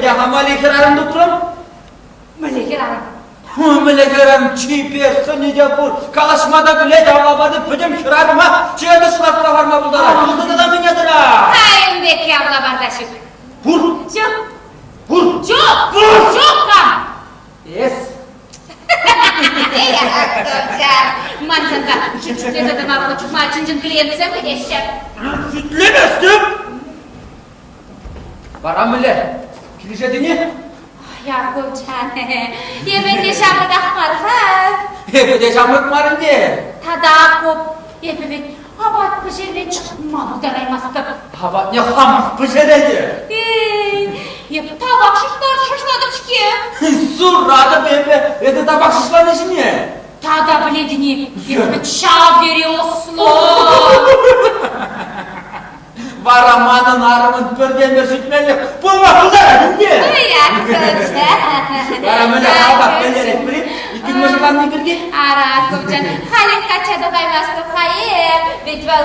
Эпӗ те хамали хӗрарӑм тупрӑм. Мӗнле хӗрарӑм? Мӗнле хӗрарӑм чипер сӑнӗ те пур. Калаҫма та пӗлет, авлапа та пӗтӗм хӗрарӑма чӗрӗш лартса хӑварма пултарать. Тусӑ тата мӗне тӑрать? Хайӗн пек явлапа та ҫук. Пур. Ҫук. Пур. Ҫук. Пур. Ҫук кам? Эс. Ман санпа шӳтлесе тӑма вӑхӑт ҫук мар, чӑн-чӑн клиентсем кӗтеҫҫӗ. Шӳтлеместӗп. Вара мӗнле? Килӗшетӗн-и? Якубчан, эпӗ те ҫамрӑках мар-ха. Эпӗ те ҫамрӑк мар ӗнтӗ. Тата коп, эпӗ вӗт апат пӗҫерме чӑтма пултараймастӑп. Апатне хамах пӗҫеретӗп. Эй, эп табак шӑршлатӑп-ҫке. Суратӑп эпӗ, эсӗ табак шӑршланӑ ҫине. Тата пӗлетӗн-и, эпӗ ҫав тери ӑслӑ. Вара манӑн арӑмӑн пӗртен-пӗр ҫитменлӗх пулма пултарать ӗнтӗ. Вара мӗнле апат пӗлтерет пӗри? Иккӗн мӑшӑрланни пирки? Ара, Купчан, халех качча тухаймастӑп-ха эп. Ведь вӑл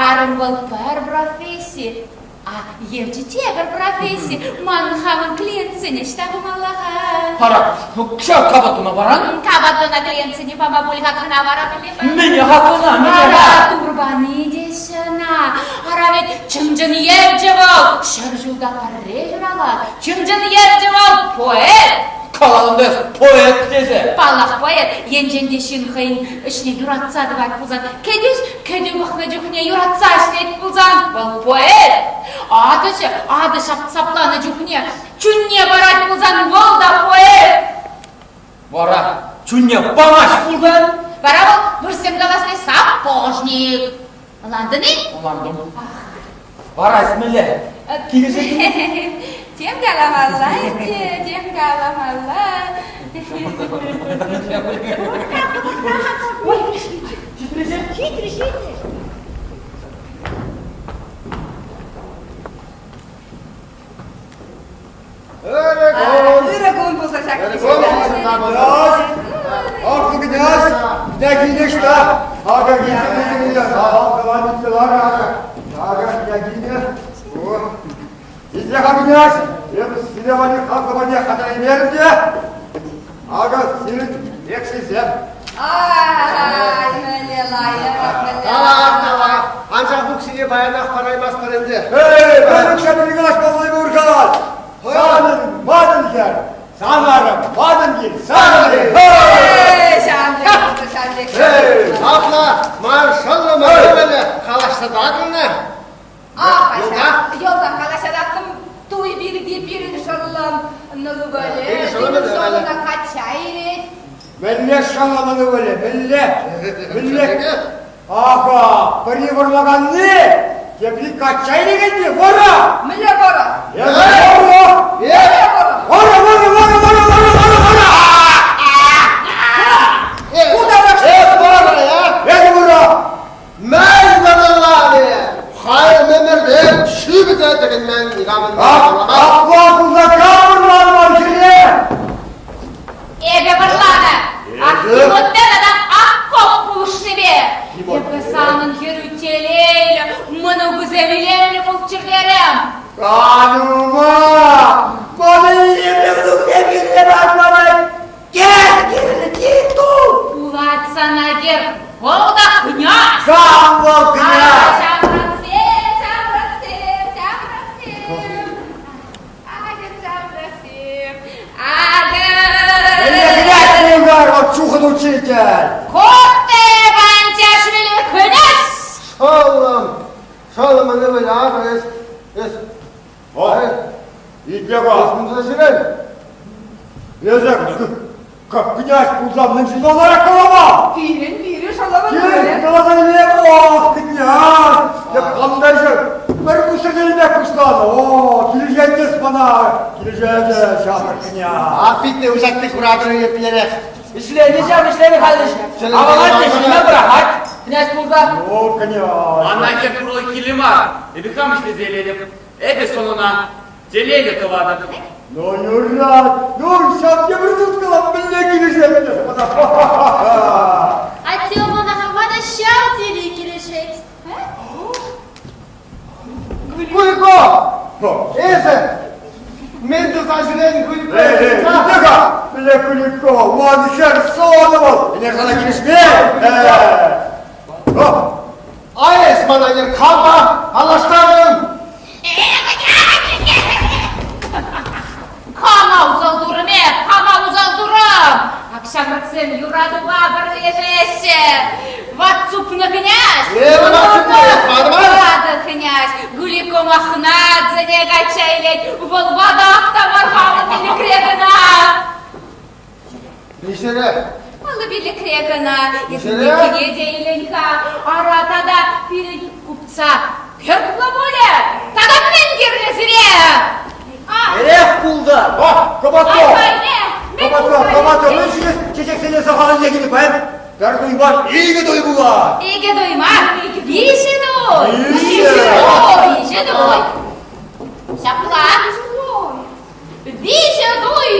арӑм вӑл пӗр професси. А евчӗ тепӗр професси. Манӑн хамӑн клиентсене ӑҫта пымалла-ха? Ара, ҫав капа тума паран? Капа туна клиентсене пама пуль-ха кӑна вара мӗнле Мӗне-ха кӑна, мӗне-ха? Ара, турпани теҫҫӗ ӑна. Ара вӗт чӑн-чӑн евчӗ вӑл. Ҫӗр ҫулта пӗрре ҫуралать. Чӑн-чӑн евчӗ вӑл поэт. Калатӑн эс поэт тесе. Паллах, поэт. Енчен те ҫын хӑйӗн ӗҫне юратса тӑвать пулсан, кӗтӗҫ кӗтӳ пӑхнӑ чухне юратса ӗҫлет пулсан, вӑл поэт. Атӑҫӑ атӑ сапланӑ чухне чунне парать пулсан, вӑл та поэт. Вара чунне памасть пулсан? Вара вӑл вырӑссем каласле сапожник. Ӑнлантӑн-и? Ӑнлантӑм. Вара эс мӗнле? Килӗшет-и? Тем каламалла ӗнтӗ, тем каламалла. Ой, ҫитрӗ, ҫитрӗ, ҫитрӗ. Ырӑ кун! Ырӑ кун пулса ҫак Ырӑ кун пулса Аслӑ князь, княгиня ӑҫта? Акӑ килсе салам ларакӑ. Акӑ княгиня. Итле-ха, князь, эпӗ сире валли хаклӑ парне хатӗрлеймерӗм те. Акӑ сирӗн векселсем. Ай, мӗнле лайӑх, мӗнле Тавах, тавах. Анчах укҫине паянах параймастпӑр ӗнтӗ. Эй, пӗр укҫа пирки калаҫмалли пур-ха. Санӑн, манӑн хӗр, сан арӑм, манӑн кил, санӑн кил. Эй, ҫавӑн пек, ҫавӑн пек. Эй, апла ман шӑллӑм ывӑлӗ калаҫса татӑлнӑ. Ах, йӑлтах калаҫса таттӑм. Туй пирки пирӗн шӑллӑм ывӑлӗ Семенсонова качча илет. Мӗнле шӑллӑмӑн ывӑлӗ, мӗнле? Мӗнле? Аха, пӗри вӑрлаканни, тепри качча илекенни, вӑрӑ! Мӗнле вӑрӑ? Эсӗ вӑрӑ! Мӗнле вӑрӑ? Вӑрӑ, вӑрӑ, вӑрӑ, вӑрӑ, вӑрӑ, вӑрӑ, вӑрӑ! Ку тавраш Эс вӑрӑ, э? Эсӗ вӑрӑ! Мӗн вӑрларӗ? Хайӑн ӗмӗрте ҫӳпӗ тӗкӗнмен никамӑн Апла пулса кам вӑрланӑ ман хӗре? Эпӗ вӑрланӑ. Ах, Тимоте тата Акоп пулӑшнипе. Эпӗ санӑн хӗрӳ телейлӗ, мӑнукусем илемлӗ пулччӑр терӗм. Канума! Мана илемлӗ мӑнуксем кирлӗ мар мана! Кер кирлӗ, Титу! Пулать сана кер, вӑл та князь! Кам вӑл князь? Ҫамрӑксем, ҫамрӑксем, ҫамрӑксем. Акӑ ҫамрӑксем, акӑ! Мӗнле князь пултар вӑл чухӑн учитель? Котте Пантяшвили князь! Шӑллӑм, шӑллӑмӑн ывӑлӗ акӑ эс, эс О, итле-ха. Эс мӗн ҫӳрен? Эсӗ как князь пулсан мӗншӗн ларак калама? Пирӗн, пирӗн шалава Пирӗн каласа илем, ох, князь! Эп хам пӗр пусӑрне илме пуҫланӑ. О, килӗшетӗс мана, килӗшетӗс, ҫамрӑк князь. А питне ушатти куратӑр еплерех. Ӗҫленӗ ҫав, ӗҫленӗ халь ӗҫ. Авалать те ҫынна пӑрахать, князь пулса. О, князь! Мана хӗр пурлӑх кирлӗ мар. Эпӗ хам ӗҫлесе илетӗп. Эпӗ сонӑна телейлӗ тӑватӑп. Ну, юрать, ну, ҫав тепӗр туткалап мӗнле килӗшет мана. Атте мана мана ҫав тери килӗшет. Кулико! Эсӗ мӗн туса. пырса ҫӳрен Эй, эй, итле-ха, мӗнле Кулико, ман хӗр сонӑ вӑл, ӗнер сана килӗшмен. О, А эс мана ӗнер кампа паллаштартӑн? Кама усал турӑм эп, кама усал турӑм? Ак ҫамрӑксем юратупа пӗрлешеҫҫӗ. Ват супнӑ князь! Эпӗ ват супнӑ, мар. Ватӑ князь Гулико Махнадзене качча илет. Вӑл ватах та мар-ха, пиллӗкре кӑна. Миҫере? Вӑл пиллӗкре кӑна. Эсӗ те илен-ха. Ара тата пирӗн купца кӗртлӗ пулӗ. Тата мӗн кирлӗ сире? Эрех пултӑр. О, Кабаков! Кабаков, Кабаков, мӗн ҫитес чечексене сахал илсе килнӗ паян? Пӗр туй мар, икӗ туй пулать. Икӗ туй мар, виҫӗ туй. Виҫӗ. Виҫӗ туй. Ҫапла. Виҫӗ туй.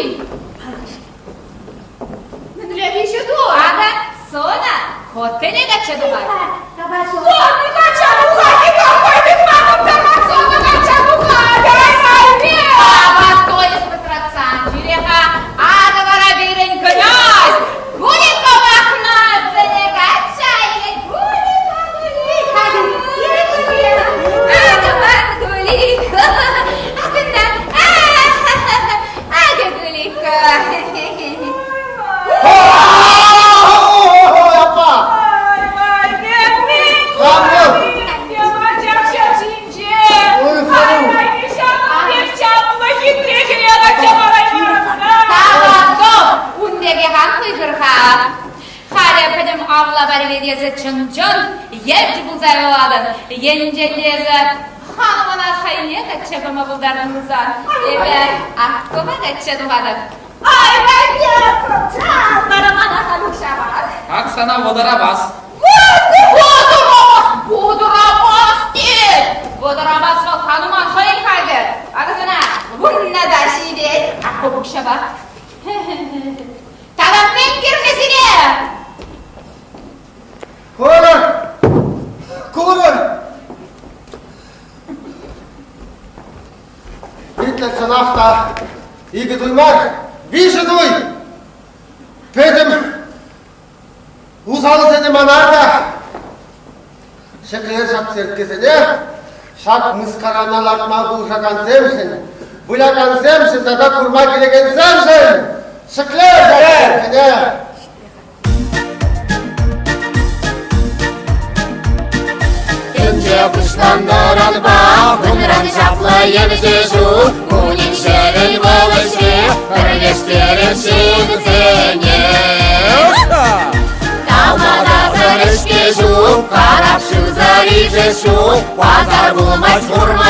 Мӗнле виҫӗ туй? Акӑ, Сона, хотене качча тухать. Сона качча тухать, какой ты мамам та Сона качча тухать, ай, Баба Тоня пӑтратсан ҫӳре-ха, акӑ вара пирӗн князь Гулико Махнадзене качча илет. Гулико, Гулико, Акӑ ман Гулико, акӑнта, акӑ Гулико. Аппа! Ун пекех ан хуйхӑр-ха. Халӗ пӗтӗм авла варвелесе чӑн-чӑн евчӗ пулса юлатӑн. Енчен те эсӗ ханӑмӑна хайне качча пама пултарнӑ пулсан, эпӗ Аккова качча тухатӑп. Ай, вара мана халь укҫа пар. Ак сана вӑтӑрапас. Вӑтӑрапас! Вӑтӑрапас тет! Вӑтӑрапас вӑл хануман хӑйӗн хакӗ. Акӑ сана вунна та ҫитет. Акков укҫапа. Тата мӗн кирлӗ сире? Курӑр! Курӑр! Итле чӑнах та икӗ туй мар, виҫӗ туй! Пӗтӗм усалсене манар та ҫӗклер ҫак черккесене ҫак мыскарана лартма пулӑшакансемшӗн, вылякансемшӗн тата курма килекенсемшӗн ҫӗклер ҫак черккене! Тӗнче пуҫланнӑранпа унран чаплӑ евчӗ ҫук, кунӗн-ҫӗрӗн вӑл ӗҫре пӗрлештерет ҫынсене. Тамадасӑр ӗҫке ҫук, карап шывсӑр ишес ҫук, пасар пулмасть курма.